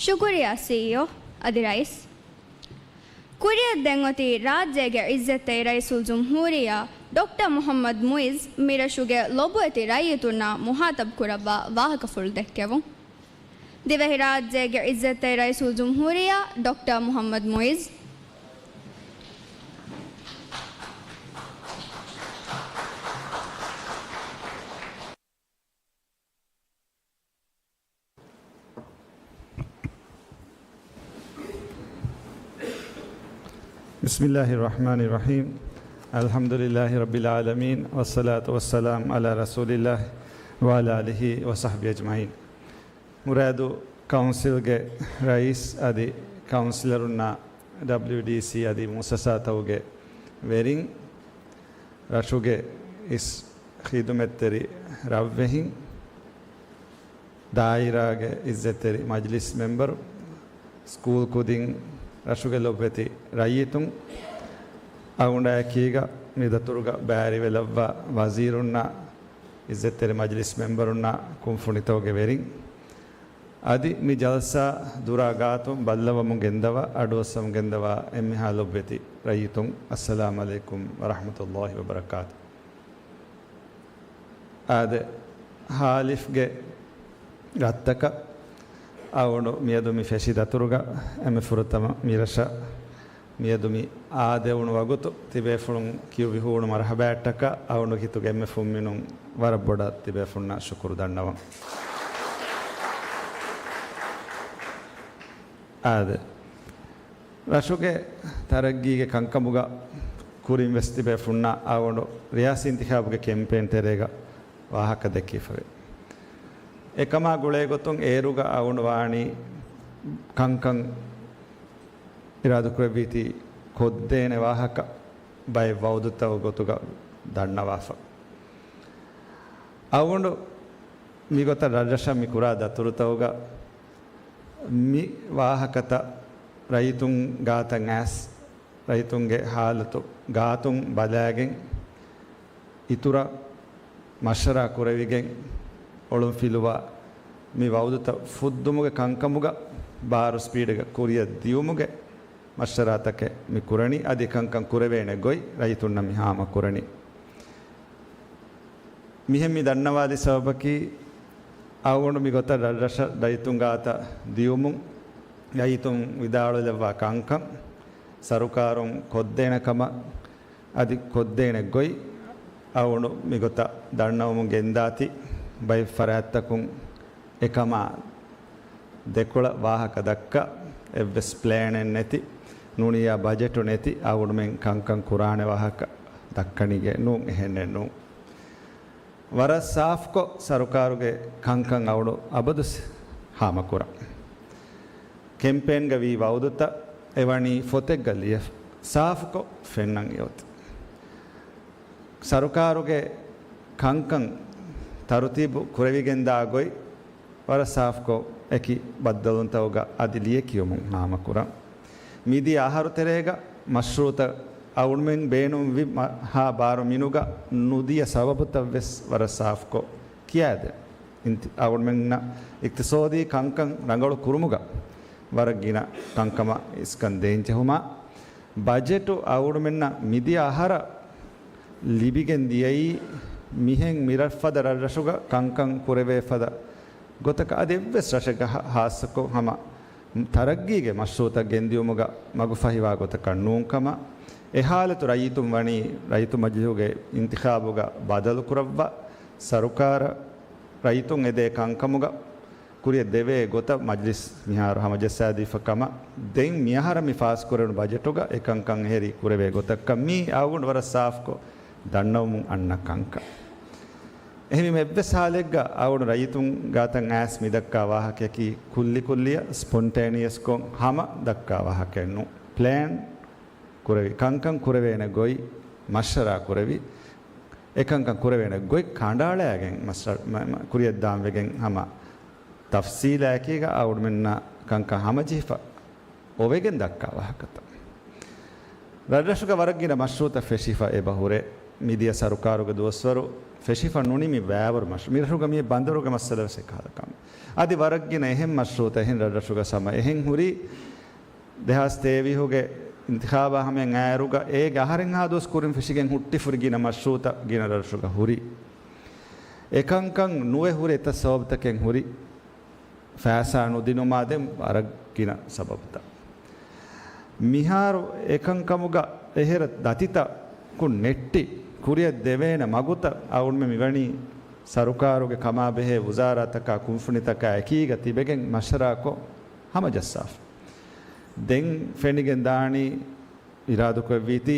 ޝުކުރިއްޔާ ސީއީއޯ އަދި ރައީސް. ކުރިއަށް ދެން އޮތީ ރާއްޖޭގެ އިއްޒަތްތެރި ރައީސުލްޖުމްހޫރިއްޔާ ޑޮކްޓަރ މުޙައްމަދު މުޢިއްޒު މިރަށުގެ ލޮބުވެތި ރައްޔިތުންނާ މުޚާޠަބު ކުރައްވާ ވާހަކަފުޅު ދެއްކެވުން. ދިވެހިރާއްޖޭގެ އިއްޒަތްތެރި ރައީސުލްޖުމްހޫރިއްޔާ ޑޮކްޓަރ މުޙައްމަދު މުޢިއްޒު. بسم الله الرحمن الرحيم. الحمد لله رب العالمين، والصلاة والسلام على رسول الله وعلى آله وصحبه أجمعين. މުރާދު ކައުންސިލްގެ ރައީސް އަދި ކައުންސިލަރުންނާ، ޑަބްލިޔުޑީސީ އަދި މުއައްސަސާތަކުގެ ވެރިން، ރަށުގެ އިސް ޚިދުމަތްތެރި ރަށްވެހިން، ދާއިރާގެ އިއްޒަތްތެރި މަޖިލިސް މެމްބަރު، ސްކޫލް ކުދިން، ރަށުގެ ލޮބުވެތި ރައްޔިތުން، އަޅުގަނޑާ އެކީގަ މި ދަތުރުގަ ބައިވެރިވެލައްވާ ވަޒީރުންނާ، އިއްޒަތްތެރި މަޖިލިސް މެމްބަރުންނާ، ކުންފުނިތަކުގެ ވެރިން، އަދި މި ޖަލްސާ ދުރާ ގާތުން ބައްލަވަމުން ގެންދަވާ، އަޑުއައްސަމުން ގެންދަވާ އެންމެހާ ލޮބުވެތި ރައްޔިތުން، އައްސަލާމު ޢަލައިކުމް ވަރަޙްމަތުﷲި ވަބަރަކާތު. އާދެ، ހާލިފްގެ ރަށްތަކަށް އަޅުގަނޑު މިއަދު މި ފެށި ދަތުރުގަ އެންމެ ފުރަތަމަ މި ރަށަށް މިއަދު މި އާދެވުނު ވަގުތު ތިބޭފުޅުން ކިޔުއްވި ހޫނު މަރުޙަބާއަށްޓަކާ އަޅުގަނޑު ހިތުގެ އެންމެ ފުންމިނުން ވަރަށް ބޮޑަށް ތިބޭފުންނަށް ޝުކުރު ދަންނަވަން. އާދެ، ރަށުގެ ތަރައްގީގެ ކަންކަމުގަ ކުރިން ވެސް ތިބޭފުންނަށް އަޅުގަނޑު ރިޔާސީ އިންތިޚާބުގެ ކެމްޕޭން ތެރޭގަ ވާހަކަ ދެއްކިފަވޭ. އެކަމާ ގުޅޭގޮތުން އޭރުގަ އަޅުގަނޑު ވާނީ ކަންކަން އިރާދަކުރެއްވީތީ ކޮށްދޭނެ ވާހަކަ ބައެއް ވައުދުތައް ގޮތުގަ ދަންނަވާފަ. އަޅުގަނޑު މިގޮތަށް ރަށްރަށަށް މި ކުރާ ދަތުރުތަކުގަ މި ވާހަކަތައް ރައްޔިތުން ގާތަށް އައިސް، ރައްޔިތުންގެ ހާލަތު ގާތުން ބަލާގެން، އިތުރަށް މަޝްވަރާ ކުރެވިގެން، އޮޅުންފިލުވާ މި ވައުދުތައް ފުއްދުމުގެ ކަންކަމުގަ ބާރު ސްޕީޑްގަ ކުރިއަށް ދިޔުމުގެ މަޝްވަރާތަކެއް މި ކުރަނީ، އަދި ކަންކަން ކުރެވޭނެ ގޮތް ރައްޔިތުންނަށް މި ހާމަ ކުރަނީ. މިހެން މި ދަންނަވާދި ސަބަބަކީ، އަޅުގަނޑު މިގޮތަށް ރަށްރަށަށް ރައްޔިތުން ގާތަށް ދިޔުމުން، ރައްޔިތުން ވިދާޅުވެލައްވާ ކަންކަން ސަރުކާރުން ކޮށްދޭނެ ކަމަށް، އަދި ކޮށްދޭނެ ގޮތް އަޅުގަނޑު މިގޮތަށް ދަންނަވަމުން ގެންދާތީ، ބައެއް ފަރާތްތަކުން އެކަމާ ދެކޮޅަށް ވާހަކަ ދައްކާ، އެއްވެސް ޕްލޭނެއް ނެތި، ނޫނިއްޔާ ބަޖެޓު ނެތި އަޅުގަނޑުމެން ކަންކަން ކުރާނެ ވާހަކަ ދައްކަނީގެ ނޫން، އެހެނެއް ނޫން. ވަރަށް ސާފުކޮށް ސަރުކާރުގެ ކަންކަން އަޅުގަނޑު އަބަދު ހާމަކުރަން. ކެމްޕޭންގަ ވީ ވައުދުތައް އެވަނީ ފޮތެއްގަ ލިޔެފަ، ސާފުކޮށް ފެންނަން އެއޮތީ. ސަރުކާރުގެ ކަންކަން ތަރުތީބު ކުރެވިގެންދާ ގޮތް ވަރަށް ސާފުކޮށް، އެކި ބައްދަލުވުންތަކުގަ އަދި ލިޔެކިޔުމުން ހާމަކުރަން. މިދިޔަ އަހަރު ތެރޭގަ މަޝްރޫއުތައް އަޅުގަނޑުމެން ބޭނުންވި މަ-، ހާ ބާރު މިނުގަ ނުދިޔަ ސަބަބުތައް ވެސް ވަރަށް ސާފުކޮށް ކިޔާދޭން. އިންތި-، އަޅުގަނޑުމެންނަށް އިޤްތިޞާދީ ކަންކަން ރަނގަޅު ކުރުމުގަ ވަރަށް ގިނަ ކަންކަމަށް އިސްކަން ދޭން ޖެހުމާ، ބަޖެޓު އަޅުގަނޑުމެންނަށް މިދިޔަ އަހަރަށް ލިބިގެން ދިޔައީ، މިހެން މިރަށްފަދަ ރަށްރަށުގަ ކަންކަން ކުރެވޭ ފަދަ ގޮތަކަށް އަދި އެއްވެސް ރަށެއްގަ ހާ-، ހާއްސަކޮށް ހަމަ ތަރައްގީގެ މަޝްރޫއުތައް ގެންދިޔުމުގަ މަގުފަހިވާ ގޮތަކަށް ނޫންކަމަށް، އެ ހާލަތު ރައްޔިތުން ވަނީ ރައްޔިތު މަޖިލީހުގެ އިންތިޚާބުގަ ބަދަލުކުރައްވާ، ސަރުކާރަށް ރައްޔިތުން އެދޭ ކަންކަމުގަ ކުރިއަށް ދެވޭ ގޮތަށް މަޖިލިސް މިހާރު ހަމަޖައްސާދީފަ ކަމަށް، ދެން މިއަހަރަށް މި ފާސްކުރެވުނު ބަޖެޓުގަ އެކަންކަން އެހެރީ ކުރެވޭ ގޮތަކަށް މީ އަޅުގަނޑު ވަރަށް ސާފުކޮށް ދަންނަވަމުން އަންނަ ކަންކަން. އެހެންވީމަ އެއްވެސް ހާލެއްގަ އަޅުގަނޑު ރައްޔިތުން ގާތަށް އައިސް މިދައްކާ ވާހަކަޔަކީ ކުއްލިކުއްލިއަށް ސްޕޮންޓޭނިއަސްކޮށް ހަމަ ދައްކާ ވާހަކައެއް ނޫން. ޕްލޭން ކުރެވި، ކަންކަން ކުރެވޭނެ ގޮތް މަޝްވަރާ ކުރެވި، އެކަންކަން ކުރެވޭނެ ގޮތް ކަނޑައަޅާގެން މަސް-، މަ-، މަ-، ކުރިއަށްދާން ވެގެން ހަމަ ތަފްސީލާއެކީގަ އަޅުގަނޑުމެންނަށް ކަންކަން ހަމަޖެހިފަ އޮވެގެން ދައްކާ ވާހަކަތައް. ރަށްރަށުގަ ވަރަށް ގިނަ މަޝްރޫއުތައް ފެށިފަ އެބަ ހުރޭ. މިދިޔަ ސަރުކާރުގެ ދުވަސްވަރު ފެށިފަ ނުނިމި ބައިވަރު މަޝްރޫ، މިރަށުގަ މި ބަނދަރުގެ މައްސަލަ ވެސް އެކަހަލަ ކަމެއް. އަދި ވަރަށް ގިނަ އެހެން މަޝްރޫތައް އެހެން ރަށްރަށުގަ ސަމަ އެހެން ހުރި، ދެހާސް ތޭވީހުގެ އިންތިޚާބާ ހަމަޔަށް އައިއިރުގަ އޭގެ އަހަރެއްހާ ދުވަސް ކުރިން ފެށިގެން ހުއްޓިފުރި ގިނަ މަޝްރޫތައް ގިނަ ރަށްރަށުގަ ހުރި. އެކަންކަން ނުވެ ހުރި އެތައް ސަބަބުތަކެއް ހުރި. ފައިސާ ނުދިނުމާ ދެން ވަރަށް ގިނަ ސަބަބުތައް. މިހާރު އެކަންކަމުގަ އެހެރަ ދަތިތަކުން ނެއްޓި ކުރިއަށް ދެވޭނެ މަގުތައް އަޅުގަނޑުމެން މިވަނީ ސަރުކާރުގެ ކަމާބެހޭ ވުޒާރާތަކާ ކުންފުނިތަކާ އެކީގަ ތިބެގެން މަޝްވަރާކޮށް ހަމަޖައްސާފަ. ދެން ފެނިގެން ދާނީ އިރާދަކުރެއްވީތީ،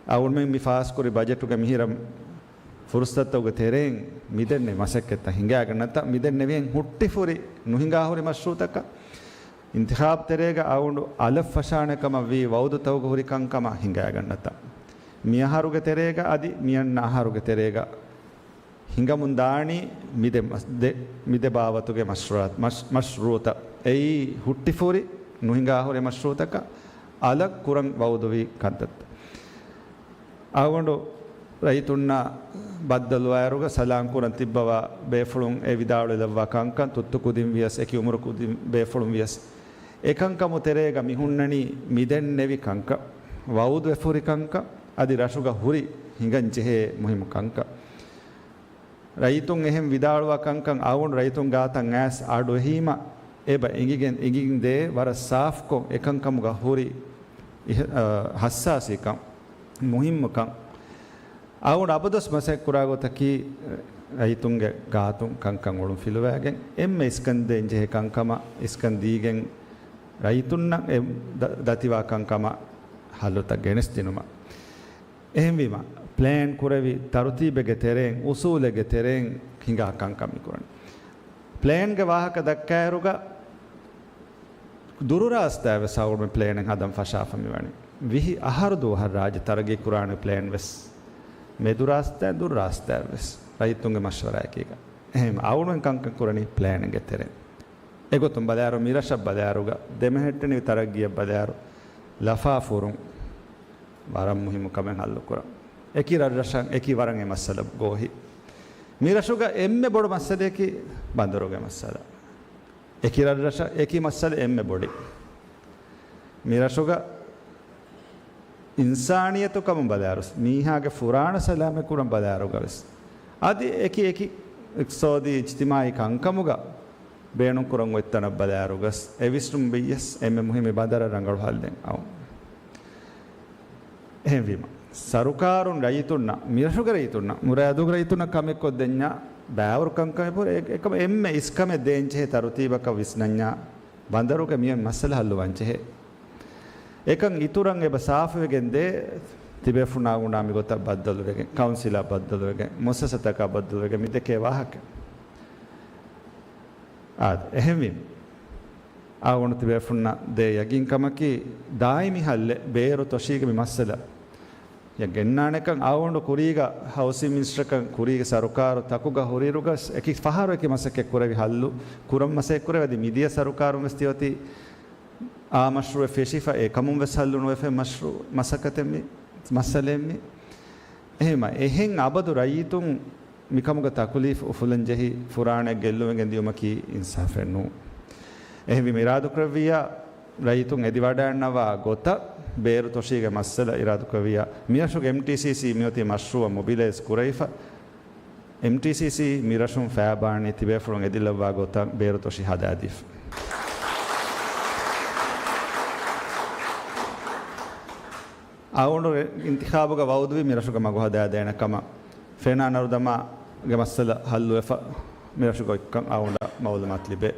އަޅުގަނޑުމެން މި ފާސްކުރި ބަޖެޓުގެ މިހިރަ ފުރުސަތުގެ ތެރެއިން މިދެންނެވި މަސައްކަތްތައް ހިނގާގަންނަތަ، މިދެންނެވިހެން ހުއްޓިފުރި ނުހިނގާހުރި މަޝްރޫތަކަށް، އިންތިޚާބު ތެރޭގަ އަޅުގަނޑު އަލަށް ފަށާނެ ކަމަށް ވީ ވައުދުތަކުގަ ހުރި ކަންކަމަށް ހިނގާގަންނަތަ، މިއަހަރުގެ ތެރޭގަ އަދި މިއަންނަ އަހަރުގެ ތެރޭގަ ހިނގަމުން ދާނީ މިދެ މަސް-، ދެ-، މިދެ ބާވަތުގެ މަޝްރޫ-، މަޝް-، މަޝްރޫތައް. އެއީ ހުއްޓިފުރި ނުހިނގާހުރި މަޝްރޫތަކަށް އަލަށް ކުރަން ވައުދުވި ކަންތައްތައް. އަޅުގަނޑު ރައްޔިތުންނާ ބައްދަލުވާއިރުގަ ސަލާން ކުރަން ތިއްބަވާ ބޭފުޅުން އެ ވިދާޅުވެލައްވާ ކަންކަން ތުއްތު ކުދިން ވިޔަސް އެކި އުމުރު ކުދިން ބޭފުޅުން ވިޔަސް އެކަންކަމު ތެރޭގަ މި ހުންނަނީ މިދެންނެވި ކަންކަން، ވައުދުވެފުރި ކަންކަން، އަދި ރަށުގަ ހުރި ހިނގަން ޖެހޭ މުހިއްމު ކަންކަން. ރައްޔިތުން އެހެން ވިދާޅުވާ ކަންކަން އަޅުގަނޑު ރައްޔިތުން ގާތަށް އައިސް އަޑު އެހީމަ އެބަ އެނގިގެން އެނގިގެން ދޭ ވަރަށް ސާފްކޮށް އެކަންކަމުގަ ހުރި އިހް-، އަ، ހައްސާސީކަން، މުހިއްމުކަން. އަޅުގަނޑު އަބަދުވެސް މަސައްކަތް ކުރާ ގޮތަކީ ރައްޔިތުންގެ ގާތުން ކަންކަން އޮޅުން ފިލުވައިގެން އެންމެ އިސްކަން ދޭން ޖެހޭ ކަންކަމަށް އިސްކަން ދީގެން ރައްޔިތުންނަށް އެ ދަ-، ދަތިވާ ކަންކަމަށް ހައްލުތައް ގެނެސްދިނުމަށް. އެހެންވީމަ، ޕްލޭން ކުރެވި ތަރުތީބެއްގެ ތެރެއިން، އުސޫލެއްގެ ތެރެއިން ހިނގާ ކަންކަން މި ކުރަނީ. ޕްލޭންގެ ވާހަކަ ދައްކާއިރުގަ، ދުރު ރާސްތާ ވެސް އަޅުގަނޑުމެން ޕްލޭނެއް ހަދަން ފަށާފަ މިވަނީ. ވިހި އަހަރު ދުވަހަށް ރާއްޖެ ތަރައްގީ ކުރާނެ ޕްލޭން ވެސް. މެދު ރާސްތާ، ދުރު ރާސްތާ ވެސް. ރައްޔިތުންގެ މަޝްވަރާއެކީގަ. އެހެން އަޅުގަނޑުމެން ކަންކަން ކުރަނީ ޕްލޭނެއްގެ ތެރެއިން. އެގޮތުން ބަލާއިރު، މިރަށަށް ބަލާއިރުގަ، ދެމެހެއްޓެނިވި ތަރައްގީއަށް ބަލާއިރު، ލަފާ ފުރުން ވަރަށް މުހިއްމު ކަމެއް ހައްލުކުރަން. އެކި ރަށްރަށަށް އެކި ވަރަށް އެ މައްސަލަ ގޯހި. މިރަށުގަ އެންމެ ބޮޑު މައްސަލަޔަކީ ބަނދަރުގެ މައްސަލަ. އެކި ރަށްރަށަށް އެކި މައްސަލަ އެންމެ ބޮޑި. މިރަށުގަ އިންސާނިއްޔަތު ކަމުން ބަލާއިރު، މީހާގެ ފުރާނަ ސަލާމަތް ކުރަން ބަލާއިރުގަ ވެސް، އަދި އެކި އެކި އިޤްތިޞާދީ އިޖްތިމާޢީ ކަންކަމުގަ ބޭނުންކުރަން އޮތް ތަނަށް ބަލާއިރުގަސް، އެ ވިސްނުން ވިއްޔަސް އެންމެ މުހިއްމީ ބަނދަރަށް ރަނގަޅު ހައްލެއް އައުން. އެހެންވީމަ، ސަރުކާރުން ރައްޔިތުންނަށް، މިރަށުގެ ރައްޔިތުންނަށް، މުރާދުގެ ރައްޔިތުންނަށް ކަމެއްކޮށްދެންޏާ، ބައިވަރު ކަންކަމެއް ހުރެ، އެ-، އެކަމަ އެންމެ އިސްކަމެއް ދޭންޖެހޭ ތަރުތީބަކަށް ވިސްނަންޏާ، ބަނދަރުގެ މި މައްސަލަ ހައްލުވާންޖެހޭ. އެކަން އިތުރަށް އެބަ ސާފުވެގެން ދޭ، ތިބޭފުޅުންނާ ގުނާ މިގޮތަށް ބައްދަލުވެގެން، ކައުންސިލާ ބައްދަލުވެގެން، މުއައްސަސަތަކާ ބައްދަލުވެގެން މި ދެކޭ ވާހަކަ. އާދެ، އެހެންވީމަ، އަޅުގަނޑު ތިބޭފުޅުންނަށް ދޭ ޔަގީންކަމަކީ، ދާއިމީ ހައްލެއް ބޭރު ތޮށީގެ މި މައްސަލަ ޔަ ގެންނާނެކަން އަޅުގަނޑު ކުރީގަ ހައުސިން މިނިސްޓަރކަން ކުރީގެ ސަރުކާރު ތަކުގަ ހުރިއިރުގަސް އެކި ފަހަރު އެކި މަސައްކަތް ކުރެވި ހައްލު ކުރަން މަސައްކަތް ކުރެވި އަދި މިދިޔަ ސަރުކާރުން ވެސް ތިއޮތީ އާ މަޝްރޫއެއް ފެށިފަ އެކަމުން ވެސް ހައްލު ނުވެފަ މަޝްރޫ މަސައްކަތެއް މި މައްސަލައެއް މި. އެހެންމަ އެހެން އަބަދު ރައްޔިތުން މިކަމުގަ ތަކުލީފު އުފުލަން ޖެހި ފުރާނައެއް ގެއްލުވެގެން ދިޔުމަކީ އިންސާފެއް ނޫން. އެހެންވީމަ އިރާދުކުރެއްވިއްޔާ، ރައްޔިތުން އެދިވަޑައިންނަވާ ގޮތަށް ބޭރު ތޮށީގެ މައްސަލަ އިރާދުކުރެއްވިއްޔާ، މިރަށުގެ އެމްޓީސީސީ މިއޮތީ މަޝްރޫއަށް މޮބިލައިޒް ކުރެވިފަ، އެމްޓީސީސީ މިރަށުން ފައިބާނީ ތިބޭފުޅުން އެދިލައްވާ ގޮތަށް ބޭރު ތޮށި ހަދާދީފަ. އަޅުގަނޑު އިންތިޚާބުގަ ވައުދުވި މިރަށުގަ މަގު ހަދާދޭނެ ކަމަށް. ފެނާ ނަރުދަމާގެ މައްސަލަ ހައްލުވެފަ މިރަށުގަ އޮތްކަން އަޅުގަނޑަށް މައުލޫމާތު ލިބޭ.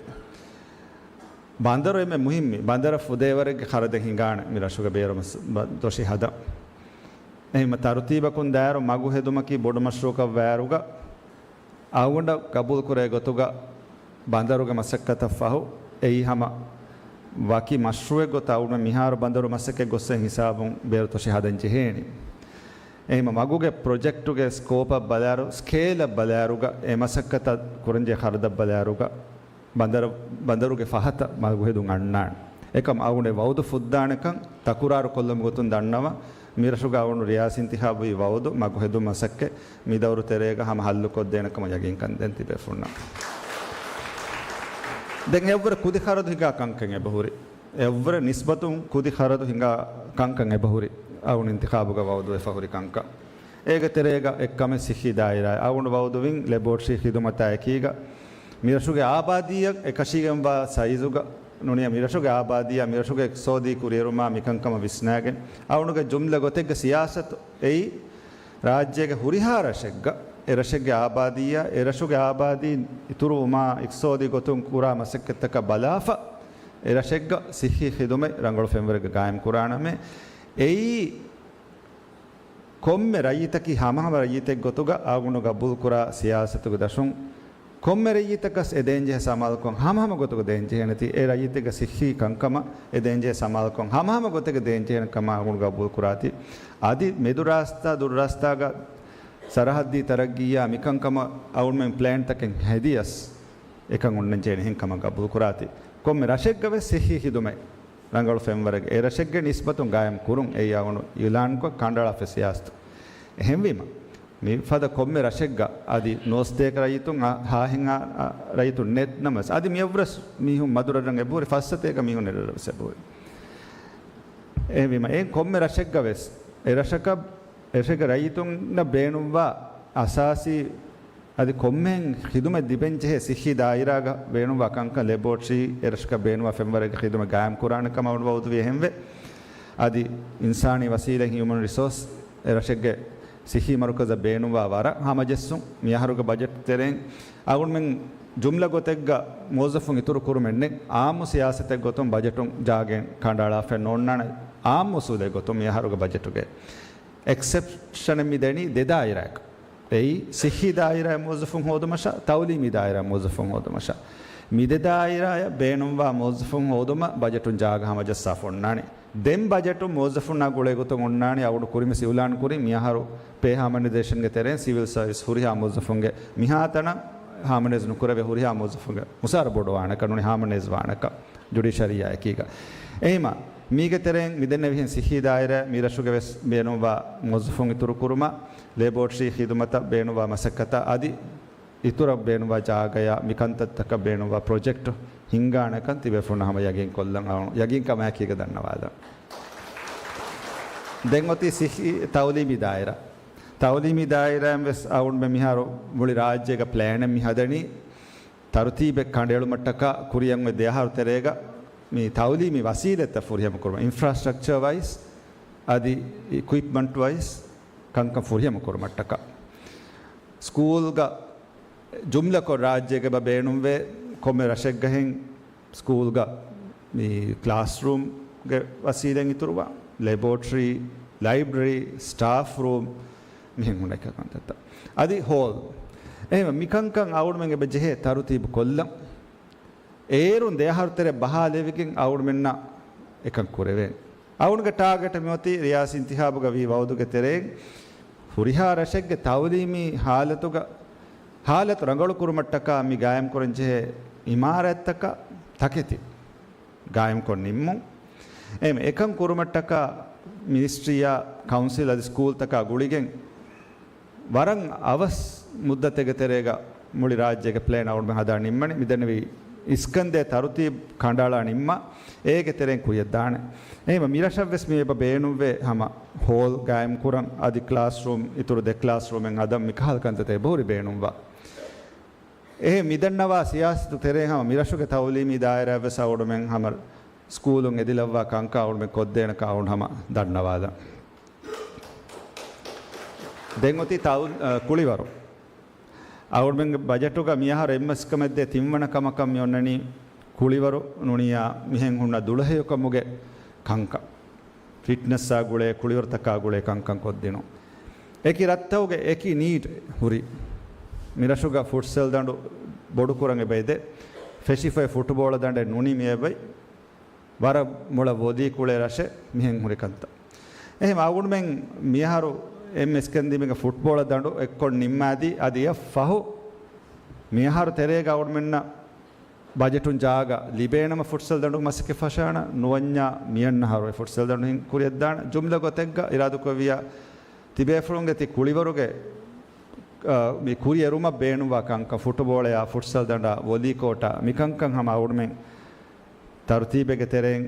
ބަނދަރު އެންމެ މުހިއްމީ. ބަނދަރަށް ފުދޭވަރެއްގެ ޚަރަދެއް ހިނގާނެ މި ރަށުގެ ބޭރު މަސް-، ބަ-، ދޮށި ހަދަން. އެހެންމަ ތަރުތީބަކުން ދާއިރު މަގު ހެދުމަކީ ބޮޑު މަޝްރޫއަކަށް ވާއިރުގަ، އަޅުގަނޑަށް ގަބޫލުކުރޭ ގޮތުގަ ބަނދަރުގެ މަސައްކަތަށް ފަހު، އެއީ ހަމަ ވަކި މަޝްރޫއެއް ގޮތަށް އަޅުގަނޑު މިހާރު ބަނދަރު މަސައްކަތް ގޮއްސަ ހިސާބުން ބޭރު ތޮށި ހަދަން ޖެހޭނީ. އެހެންމަ މަގުގެ ޕްރޮޖެކްޓުގެ ސްކޯޕަށް ބަލާއިރު، ސްކޭލަށް ބަލާއިރުގަ، އެ މަސައްކަތަށް ކުރަންޖެހޭ ޚަރަދަށް ބަލާއިރުގަ، ބަނދަރު، ބަނދަރުގެ ފަހަތަށް މަގު ހެދުން އަންނާނެ. އެކަމް އަޅުގަނޑު ވައުދު ފުއްދާނެކަން ތަކުރާރު ކޮށްލުމުގެ ގޮތުން ދަންނަވަން، މިރަށުގަ އަޅުގަނޑު ރިޔާސީ އިންތިޚާބުވީ ވައުދު މަގު ހެދުން މަސައްކަތް މި ދައުރު ތެރޭގަ ހަމަ ހައްލު ކޮށްދޭނެ ކަމަށް ޔަގީންކަން ދޭން ތިބޭފުޅުންނަށް. ދެން އެއަށްވުރެ ކުދި ޚަރަދު ހިނގާ ކަންކަން އެބަހުރި. އެއަށްވުރެ ނިސްބަތުން ކުދި ޚަރަދު ހިނގާ ކަންކަން އެބަހުރި. އަޅުގަނޑު އިންތިޚާބުގަ ވައުދުވެފަ ހުރި ކަންކަން. އޭގެ ތެރޭގަ އެއްކަމެއް ސިއްހީ ދާއިރާ. އަޅުގަނޑު ވައުދުވިން ލެބޯޓްރީ ޚިދުމަތާ އެކީގަ މިރަށުގެ އާބާދީއަށް އެކަށީގެންވާ ސައިޒުގަ ނޫނީ މިރަށުގެ އާބާދީއާ މިރަށުގެ އިޤްތިޞާދީ ކުރިއެރުމާ މިކަންކަމަށް ވިސްނާގެން އަޅުގަނޑުގެ ޖުމްލަ ގޮތެއްގެ ސިޔާސަތު އެއީ، ރާއްޖޭގެ ހުރިހާ ރަށެއްގަ އެރަށެއްގެ އާބާދީއާ އެރަށުގެ އާބާދީ އިތުރުވުމާ އިޤްތިޞާދީ ގޮތުން ކުރާ މަސައްކަތްތަކަށް ބަލާފަ، އެރަށެއްގަ ސިއްހީ ޚިދުމަތް ރަނގަޅު ފެންވަރެއްގަ ގާއިމް ކުރާނަމޭ. އެއީ ކޮންމެ ރައްޔިތަކީ ހަމަހަމަ ރައްޔިތެއް ގޮތުގަ އަޅުގަނޑު ގަބޫލުކުރާ ސިޔާސަތުގެ ދަށުން ކޮންމެ ރައްޔިތަކަސް އެ ދޭންޖެހޭ ސަމާލުކަން ހަމަހަމަ ގޮތުގަ ދޭންޖެހޭނެތީ، އެ ރައްޔިތެއްގެ ސިއްހީ ކަންކަމަށް އެ ދޭންޖެހޭ ސަމާލުކަން ހަމަހަމަ ގޮތެއްގަ ދޭންޖެހޭނެ ކަމަށް އަޅުގަނޑު ގަބޫލުކުރާތީ. އަދި މެދު ރާސްތާ ދުރު ރާސްތާގަ ސަރަހައްދީ ތަރައްގީއާ މިކަންކަމަށް އަޅުގަނޑުމެން ޕްލޭންތަކެއް ހެދިޔަސް އެކަން އޮންނަންޖެހޭނެ އެހެން ކަމަށް ގަބޫލުކުރާތީ. ކޮންމެ ރަށެއްގަވެސް ސިއްހީ ޚިދުމަތް ރަނގަޅު ފެންވަރެއްގަ އެ ރަށެއްގެ ނިސްބަތުން ގާއިމް ކުރުން އެއީ އަޅުގަނޑު އިޢުލާންކޮށް ކަނޑައަޅާފަ ސިޔާސަތު. އެހެންވީމަ، މިފަދަ ކޮންމެ ރަށެއްގަ އަދި ނުވަސަތޭކަ ރައްޔިތުން އަ، ހާހެއްހާ ރައްޔިތުން ނެތްނަމަވެސް، އަދި މިއަށްވުރެސް މީހުން މަދުރަށް އެބަހުރި، ފަސްސަތޭކަ މީހުން އެރަށްވެސް އެބަހުރި. އެހެންވީމަ، އެ ކޮންމެ ރަށެއްގަވެސް އެ ރަށަކަށް، އެ ރަށެއްގެ ރައްޔިތުންނަށް ބޭނުންވާ އަސާސީ އަދި ކޮންމެހެން ޚިދުމަތް ލިބެންޖެހޭ ސިއްހީ ދާއިރާގަ ބޭނުންވާ ކަންކަން ލެބޯޓްރީ، އެރަށަކަށް ބޭނުންވާ ފެންވަރެއްގެ ޚިދުމަތް ގާއިމް ކުރާނެ ކަމަށް ވައުދުވި އެހެންވެ. އަދި އިންސާނީ ވަސީލަތް، ހިއުމަން ރިސޯސް، އެރަށެއްގެ ސިއްހީ މަރުކަޒަށް ބޭނުންވާ ވަރަށް ހަމަޖެއްސުން މިއަހަރުގެ ބަޖެޓް ތެރެއިން އަޅުގަނޑުމެން ޖުމްލަ ގޮތެއްގަ މުވައްޒަފުން އިތުރު ކުރުމެއް ނެތް. އާއްމު ސިޔާސަތެއް ގޮތުން ބަޖެޓުން ޖާގައިން ކަނޑައަޅާފައެއް ނޯންނާނެ. އާއްމު އުސޫލެއް ގޮތުން މިއަހަރުގެ ބަޖެޓުގެ އެކްސެޕްޝަނެއް މި ދެނީ ދެ ދާއިރާއަކަށް. އެއީ، ސިއްހީ ދާއިރާއަށް މުވައްޒަފުން ހޯދުމަށާ، ތައުލީމީ ދާއިރާއަށް މުވައްޒަފުން ހޯދުމަށާ. މި ދެ ދާއިރާއަށް ބޭނުންވާ މުވައްޒަފުން ހޯދުމަށް ބަޖެޓުން ޖާގަ ހަމަޖައްސާފަ އޮންނާނެ. ދެން ބަޖެޓުން މުވައްޒަފުންނާ ގުޅޭ ގޮތުން އޮންނާނީ އަޅުގަނޑު ކުރިންވެސް އިޢުލާން ކުރި މިއަހަރު ޕޭ ހާމަނައިޒޭޝަންގެ ތެރެއިން ސިވިލް ސާވިސް ހުރިހާ މުވައްޒަފުންގެ މިހާތަނަށް ހާމަނައިޒް ނުކުރެވޭ ހުރިހާ މުވައްޒަފުންގެ މުސާރަ ބޮޑުވާނެކަން ނޫނީ ހާމަނައިޒް ވާނެކަން ޖުޑިޝަރީއާ އެކީގަ. އެހިމަ، މީގެ ތެރެއިން މިދެންނެވިހެން ސިއްހީ ދާއިރާ މިރަށުގެ ވެސް ބޭނުންވާ މުވައްޒަފުން އިތުރު ކުރުމަށް، ލެބޯޓްރީ ޚިދުމަތަށް ބޭނުންވާ މަސައްކަތަށް އަދި އިތުރަށް ބޭނުންވާ ޖާގަޔާ މިކަންތައްތަކަށް ބޭނުންވާ ޕްރޮޖެކްޓް ހިންގާނެކަން ތިބޭފުޅުންނަށް ހަމަ ޔަގީން ކޮށްލަން އަޅު، ޔަގީންކަމާއެކީގަ ދަންނަވާލަން. ދެން އޮތީ ސިއްހީ ތައުލީމީ ދާއިރާ. ތައުލީމީ ދާއިރާއިން ވެސް އަޅުގަނޑުމެން މިހާރު މުޅި ރާއްޖޭގަ ޕްލޭނެއް މި ހަދަނީ، ތަރުތީބެއް ކަނޑައެޅުމަށްޓަކާ ކުރިއަށް އޮތް ދެ އަހަރު ތެރޭގަ މި ތައުލީމީ ވަސީލަތްތައް ފުރިހަމަ ކުރުމަށް، އިންފްރާސްޓްރަކްޗަރ ވައިސް އަދި އިކުއިޕްމަންޓް ވައިސް ކަންކަން ފުރިހަމަ ކުރުމަށްޓަކާ. ސްކޫލްގަ ޖުމްލަކޮށް ރާއްޖޭގަ ބޭނުންވޭ ކޮންމެ ރަށެއްގަހެން ސްކޫލްގަ މި ކްލާސްރޫމްގެ ވަސީލަތް އިތުރުވާ، ލެބޯޓްރީ، ލައިބްރަރީ، ސްޓާފް ރޫމް، މިހެން ހުންނަ ކަންތައްތައް. އަދި ހޯލް. އެހެންވެ، މިކަންކަން އަޅުގަނޑުމެން އެބަ ޖެހޭ ތަރުތީބު ކޮށްލަން. އޭރުން ދެ އަހަރު ތެރެ ބަހާލެވިގެން އަޅުގަނޑުމެންނަށް އެކަން ކުރެވޭނެ. އަޅުގަނޑުގެ ޓާގެޓް މިއޮތީ ރިޔާސީ އިންތިޚާބުގަ ވީ ވައުދުގެ ތެރެއިން ހުރިހާ ރަށެއްގެ ތައުލީމީ ހާލަތުގަ، ހާލަތު ރަނގަޅު ކުރުމަށްޓަކާ މި ގާއިމް ކުރަން ޖެހޭ އިމާރާތްތަކަށް ތަކެތި ގާއިމްކޮށް ނިންމުން. އެހެން އެކަން ކުރުމަށްޓަކާ މިނިސްޓްރީއާ ކައުންސިލް އަދި ސްކޫލްތަކާ ގުޅިގެން ވަރަށް އަވަސް މުއްދަތެއްގެ ތެރޭގަ މުޅި ރާއްޖޭގެ ޕްލޭން އަޅުގަނޑުމެން ހަދާ ނިންމަނީ. މިދެންނެވި އިސްކަންދޭ ތަރުތީބު ކަނޑައަޅާ ނިންމާ، އޭގެ ތެރެއިން ކުރިޔަށް ދާނެ. އެހެންވެ، މިރަށަށްވެސް މި އެބަ ބޭނުންވޭ ހަމަ ހޯލް ގާއިމް ކުރަން، އަދި ކްލާސްރޫމް، އިތުރު ދެ ކްލާސްރޫމެއް ހަދަން، މިކަހަލަ ކަންތައްތައް އެބަހުރި ބޭނުންވާ. އެހެން މިދަންނަވާ ސިޔާސަތު ތެރޭ ހަމަ މިރަށުގެ ތައުލީމީ ދާއިރާއަށްވެސް އަޅުގަނޑުމެން ހަމަ ސްކޫލުން އެދިލައްވާ ކަންކަން އަޅުގަނޑުމެން ކޮށްދޭނެކަން އަޅުގަނޑު ހަމަ ދަންނަވާލަން. ދެން އޮތީ ތައު، އަ، ކުޅިވަރު. އަޅުގަނޑުމެންގެ ބަޖެޓުގަ މިއަހަރު އެންމެސްކަމެއްދޭ ތިންވަނަ ކަމަކަށް މި އޮންނަނީ ކުޅިވަރު ނޫނިއްޔާ މިހެން ހުންނަ ދުޅަހެޔޮކަމުގެ ކަންކަން. ފިޓްނަސްއާ ގުޅޭ، ކުޅިވަރުތަކާ ގުޅޭ ކަންކަން ކޮށްދިނުން. އެކި ރަށްތަކުގެ އެކި ނީޑް ހުރި. މިރަށުގަ ފުޓްސަލް ދަނޑު ބޮޑުކުރަން އެބައިދޭ. ފެށިފައި ފުޓްބޯޅަ ދަނޑެއް ނޫނީ މިއައިބައި. ވަރަށް މޮޅަށް ވޮލީ ކުޅޭ ރަށެއް މިހެން ހުރި ކަންތައް. އެހެން އަޅުގަނޑުމެން މިއަހަރު އެންމެ އިސްކަންދީމެގެ ފުޓްބޯޅަ ދަނޑު އެއްކޮށް ނިންމާދީ، އަދި އެއަށް ފަހު މިއަހަރު ތެރޭގަ އަޅުގަނޑުމެންނަށް ބަޖެޓުން ޖާގަ ލިބޭނަމަ ފުޓްސަލް ދަނޑު މަސައްކަތް ފަށާނަ، ނުވަންޏާ މިއަންނަ އަހަރު އެ ފުޓްސަލް ދަނޑު ހިން ކުރިއަށްދާނަ. ޖުމްލަ ގޮތެއްގަ އިރާދުކޮށްވިޔާ ތިބޭފުޅުންގެ ތި ކުޅިވަރުގެ، އަ، މި ކުރިއެރުމަށް ބޭނުންވާ ކަންކަން، ފުޓުބޯޅަޔާ، ފުޓްސަލް ދަނޑާ، ވޮލީ ކޯޓާ، މިކަންކަން ހަމަ އަޅުގަނޑުމެން ތަރުތީބެއްގެ ތެރެއިން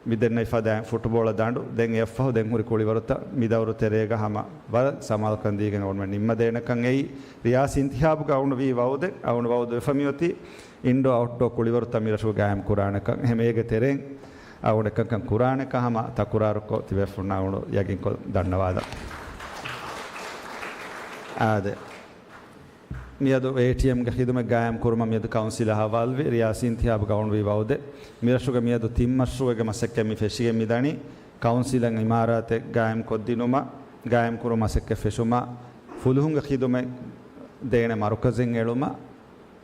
މި ދެންނެވި ފަދައިން ފުޓުބޯޅަ ދަނޑު ދެން އެއަށްފަހު ދެން ހުރި ކުޅިވަރުތައް މި ދައުރު ތެރޭގަ ހަމަ ވަރަށް ސަމާލުކަން ދީގެން އަޅުގަނޑުމެން ނިންމަދޭނެކަން އެއީ. ރިޔާސީ އިންތިހާބުގަ އަޅުގަނޑު ވީ ވައުދެއް، އަޅުގަނޑު ވައުދު ވެފަ މިއޮތީ އިންޑޯ އައުޓްޑޯ ކުޅިވަރުތައް މިރަށުގަ ގާއިމް ކުރާނެކަން. އެހެން އޭގެ ތެރެއިން އަޅުގަނޑު އެކަންކަން ކުރާނެކަން ހަމަ ތަކުރާރުކޮށް ތިބޭފުޅުންނަށް އަޅުގަނޑު ޔަގީންކޮށް ދަންނަވާލަން. އާދެ. މިއަދު އޭޓީއެމްގެ ޚިދުމަތް ގާއިމް ކުރުމަށް މިއަދު ކައުންސިލަށް ހަވާލުވި ރިޔާސީ އިންތިހާބުގަ އަޅުގަނޑު ވީ ވައުދެއް. މިރަށުގެ މިއަދު ތިން މަޝްރޫއެއްގެ މަސައްކަތް މި ފެށިގެން މިދަނީ. ކައުންސިލަށް އިމާރާތެއް ގާއިމް ކޮށްދިނުމަށް، ގާއިމް ކުރުމަށް މަސައްކަތް ފެށުމަށް، ފުލުހުންގެ ޚިދުމަތް ދޭނެ މަރުކަޒެއް އެޅުމަށް،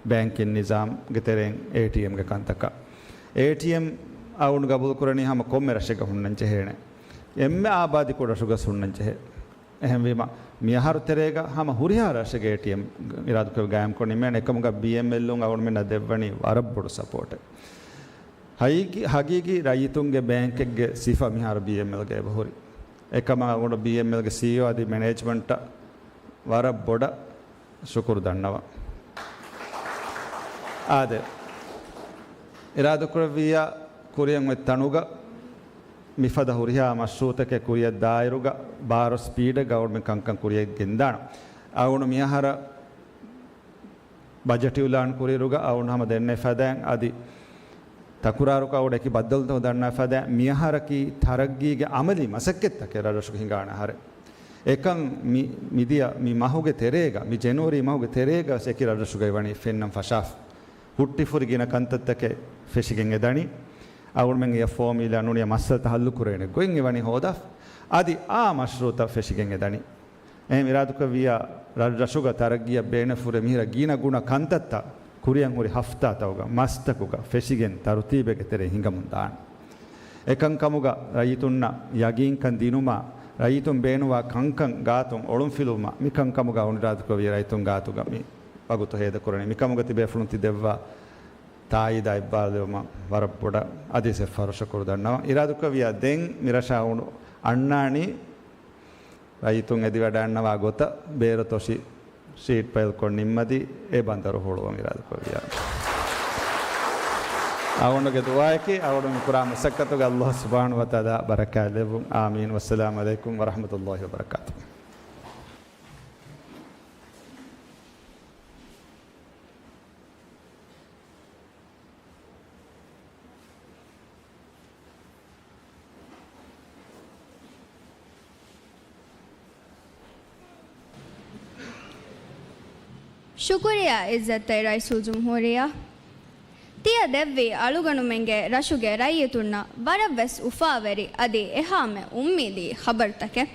ބޭންކިން ނިޒާމްގެ ތެރެއިން އޭޓީއެމްގެ ކަންތަކަށް. އޭޓީއެމް އަޅުގަނޑު ގަބޫލު ކުރަނީ ހަމަ ކޮންމެ ރަށެއްގަ ހުންނަން ޖެހޭނެ. އެންމެ އާބާދީ ކުޑަ ރަށުގަ ހުންނަން ޖެހޭ. އެހެންވީމަ، މިއަހަރު ތެރޭގަ ހަމަ ހުރިހާ ރަށެއްގެ އޭޓީއެމް އިރާދުކުރެއްވި ގާއިމްކޮށް ނިމޭނެ. އެކަމުގަ ބީއެމްއެލުން އަޅުގަނޑުމެންނަށް ދެއްވަނީ ވަރަށް ބޮޑު ސަޕޯޓެއް. ހަގީގީ، ހަގީގީ ރައްޔިތުންގެ ބޭންކެއްގެ ސިފަ މިހާރު ބީއެމްއެލްގަ އެބަހުރި. އެކަމަށް އަޅުގަނޑު ބީއެމްއެލްގެ ސީއީއޯ އަދި މެނޭޖްމަންޓަށް ވަރަށް ބޮޑަށް ޝުކުރު ދަންނަވަން. އާދެ، އިރާދަކުރެއްވިއްޔާ ކުރިއަށް އޮތް ތަނުގަ މިފަދަ ހުރިހާ މަޝްރޫއުތަކެއް ކުރިއަށް ދާއިރުގަ ބާރު ސްޕީޑެއްގަ އަޅުގަނޑުމެން ކަންކަން ކުރިއަށް ގެންދާނަން. އަޅުގަނޑު މިއަހަރަށް ބަޖެޓް އިއުލާން ކުރިއިރުގަ އަޅުގަނޑު ހަމަ ދެންނެވި ފަދައިން އަދި ތަކުރާރުކޮށް އަޅުގަނޑު އެކި ބައްދަލުތަކުން ދަންނަވި ފަދައިން މިއަހަރަކީ ތަރައްގީގެ އަމަލީ މަސައްކަތްތަކެއް ރަށްރަށުގަ ހިނގާނެ އަހަރެއް. އެކަން މި، މިދިޔަ މި މަހުގެ ތެރޭގަ، މި ޖެނުއަރީ މަހުގެ ތެރޭގަ ވެސް އެކި ރަށްރަށުގައި ވަނީ ފެންނަން ފަށާފަ. ހުއްޓިފުރި ގިނަ ކަންތައްތަކެއް ފެށިގެން އެދަނީ. އަޅުގަނޑުމެން އެއަށް ފޯމިލާ ނޫނިއްޔާ މައްސަލަތައް ހައްލުކުރޭނެ ގޮތް އެވަނީ ހޯދާފަ. އަދި އާ މަޝްރޫއުތައް ފެށިގެން އެދަނީ. އެހެން އިރާދަކުރެއްވިއްޔާ ރަށްރަށުގަ ތަރައްގީއަށް ބޭނުންފުރޭ މިހިރަ ގިނަ ގުނަ ކަންތައްތައް ކުރިއަށް ހުރި ހަފްތާތަކުގަ މަސްތަކުގަ ފެށިގެން ތަރުތީބެއްގެ ތެރެއިން ހިނގަމުން ދާނެ. އެކަންކަމުގަ ރައްޔިތުންނަށް ޔަގީންކަން ދިނުމަށް، ރައްޔިތުން ބޭނުންވާ ކަންކަން ގާތުން އޮޅުންފިލުވުމަށް، މިކަންކަމުގަ އަޅުގަނޑު އިރާދަކުރެއްވިއްޔާ ރައްޔިތުން ގާތުގަ މި ވަގުތު ހޭދަކުރަނީ. މިކަމުގަ ތިބޭފުޅުން ތި ދެއްވާ ތާއީދާ އިއްވާލުވުމަށް ވަރަށް ބޮޑަށް އަދިވެސް އެއްފަހަރު ޝުކުރު ދަންނަވަން. އިރާދަކުރެއްވިއްޔާ ދެން މިރަށަށް އަޅުގަނޑު އަންނާނީ ރައްޔިތުން އެދިވަޑައިގަންނަވާ ގޮތަށް ބޭރު ތޮށި ޝީޓް ޕައިލްކޮށް ނިންމަދީ އެ ބަނދަރު ހުޅުވަން އިރާދަކުރެއްވިއްޔާ. އަޅުގަނޑުގެ ދުޢާއަކީ އަޅުގަނޑު މި ކުރާ މަސައްކަތުގަ ﷲ ސުބްޙާނަހޫ ވަތަޢާލާ ބަރަކާތް ލެއްވުން. އާމީން. ވައްސަލާމު ޢަލައިކުމް ވަރަޙްމަތުﷲ ވަބަރަކާތުހު. ޝުކުރިއްޔާ ޢިއްޒަތްތެރި ރައީސުލްޖުމްހޫރިއްޔާ. ތިޔަ ދެއްވީ އަޅުގަނޑުމެންގެ ރަށުގެ ރައްޔިތުންނަށް ވަރަށްވެސް އުފާވެރި އަދި އެހާމެ އުއްމީދީ ޚަބަރުތަކެއް.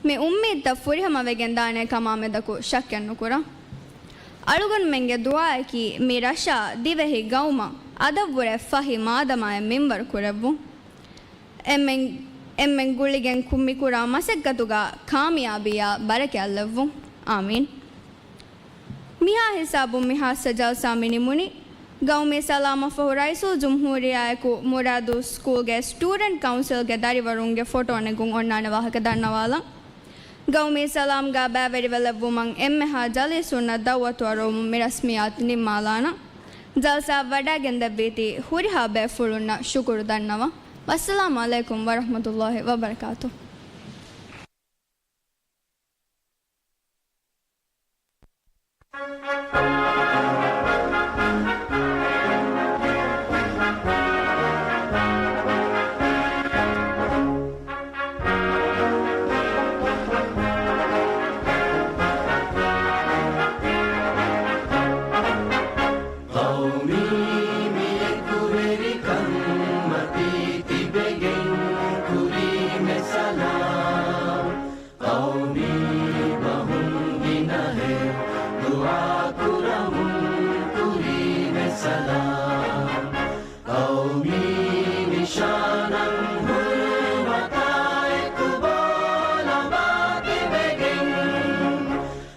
މި އުއްމީދުތައް ފުރިހަމަވެގެން ދާނެ ކަމާ މެދަކު ޝައްކެއް ނުކުރަން. އަޅުގަނޑުމެންގެ ދުޢާއަކީ މި ރަށާ ދިވެހި ގައުމަށް އަދަށްވުރެ ފަހި މާދަމާއެއް މިންވަރު ކުރެއްވުން. އެންމެން، އެންމެން ގުޅިގެން ކު-، މިކުރާ މަސައްކަތުގަ ކާމިޔާބީއާ ބަރަކާތް ލެއްވުން. އާމީން. މިހާ ހިސާބުން މި ޚާއްޞަ ޖަލްސާ މި ނިމުނީ. ގައުމީ ސަލާމަށްފަހު ރައީސުލްޖުމްހޫރިއްޔާއެކު މުރާދު ސްކޫލްގެ ސްޓޫޑެންޓް ކައުންސިލްގެ ދަރިވަރުންގެ ފޮޓޯ ނެގުން އޮންނާނެ ވާހަކަ ދަންނަވާލަން. ގައުމީ ސަލާމްގަ ބައިވެރިވެލެއްވުމަށް އެންމެހާ ޖަލީސުންނަށް ދައުވަތު އަރުވަމުން މި ރަސްމިއްޔާތު ނިންމާލާނަން. ޖަލްސާއަށް ވަޑައިގެންދެއްވީތީ ހުރިހާ ބޭފުޅުންނަށް ޝުކުރު ދަންނަވަން. ވައްސަލާމު ޢަލައިކުމް ވަރަޙްމަތުﷲ ވަބަރަކާތުހު. ޤައުމީ މި އެކުވެރިކަން މަތީ ތިބެގެން ކުރީމެ ސަލާމް. ޤައުމީ ބަހުން ގިނަހެއް ދުޢާ ކުރަމުން ކުރީމެ ސަލާމް. ޤައުމީ ނިޝާނަށް ހުރުމަތާ އެކު ބޯލަމާ ތިބެގެން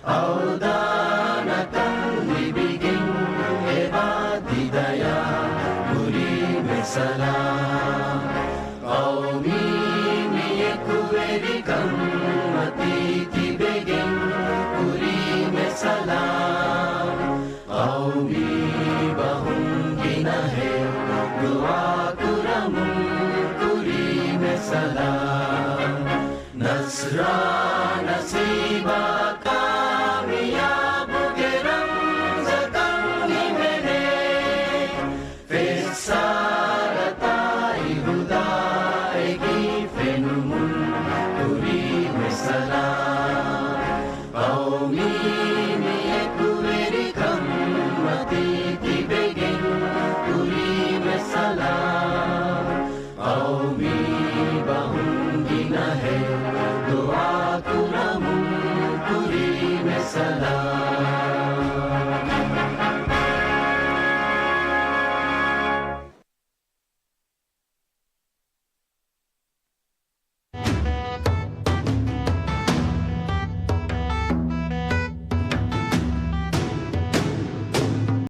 އަވަދާންކަން ލިބިގެން އެބާ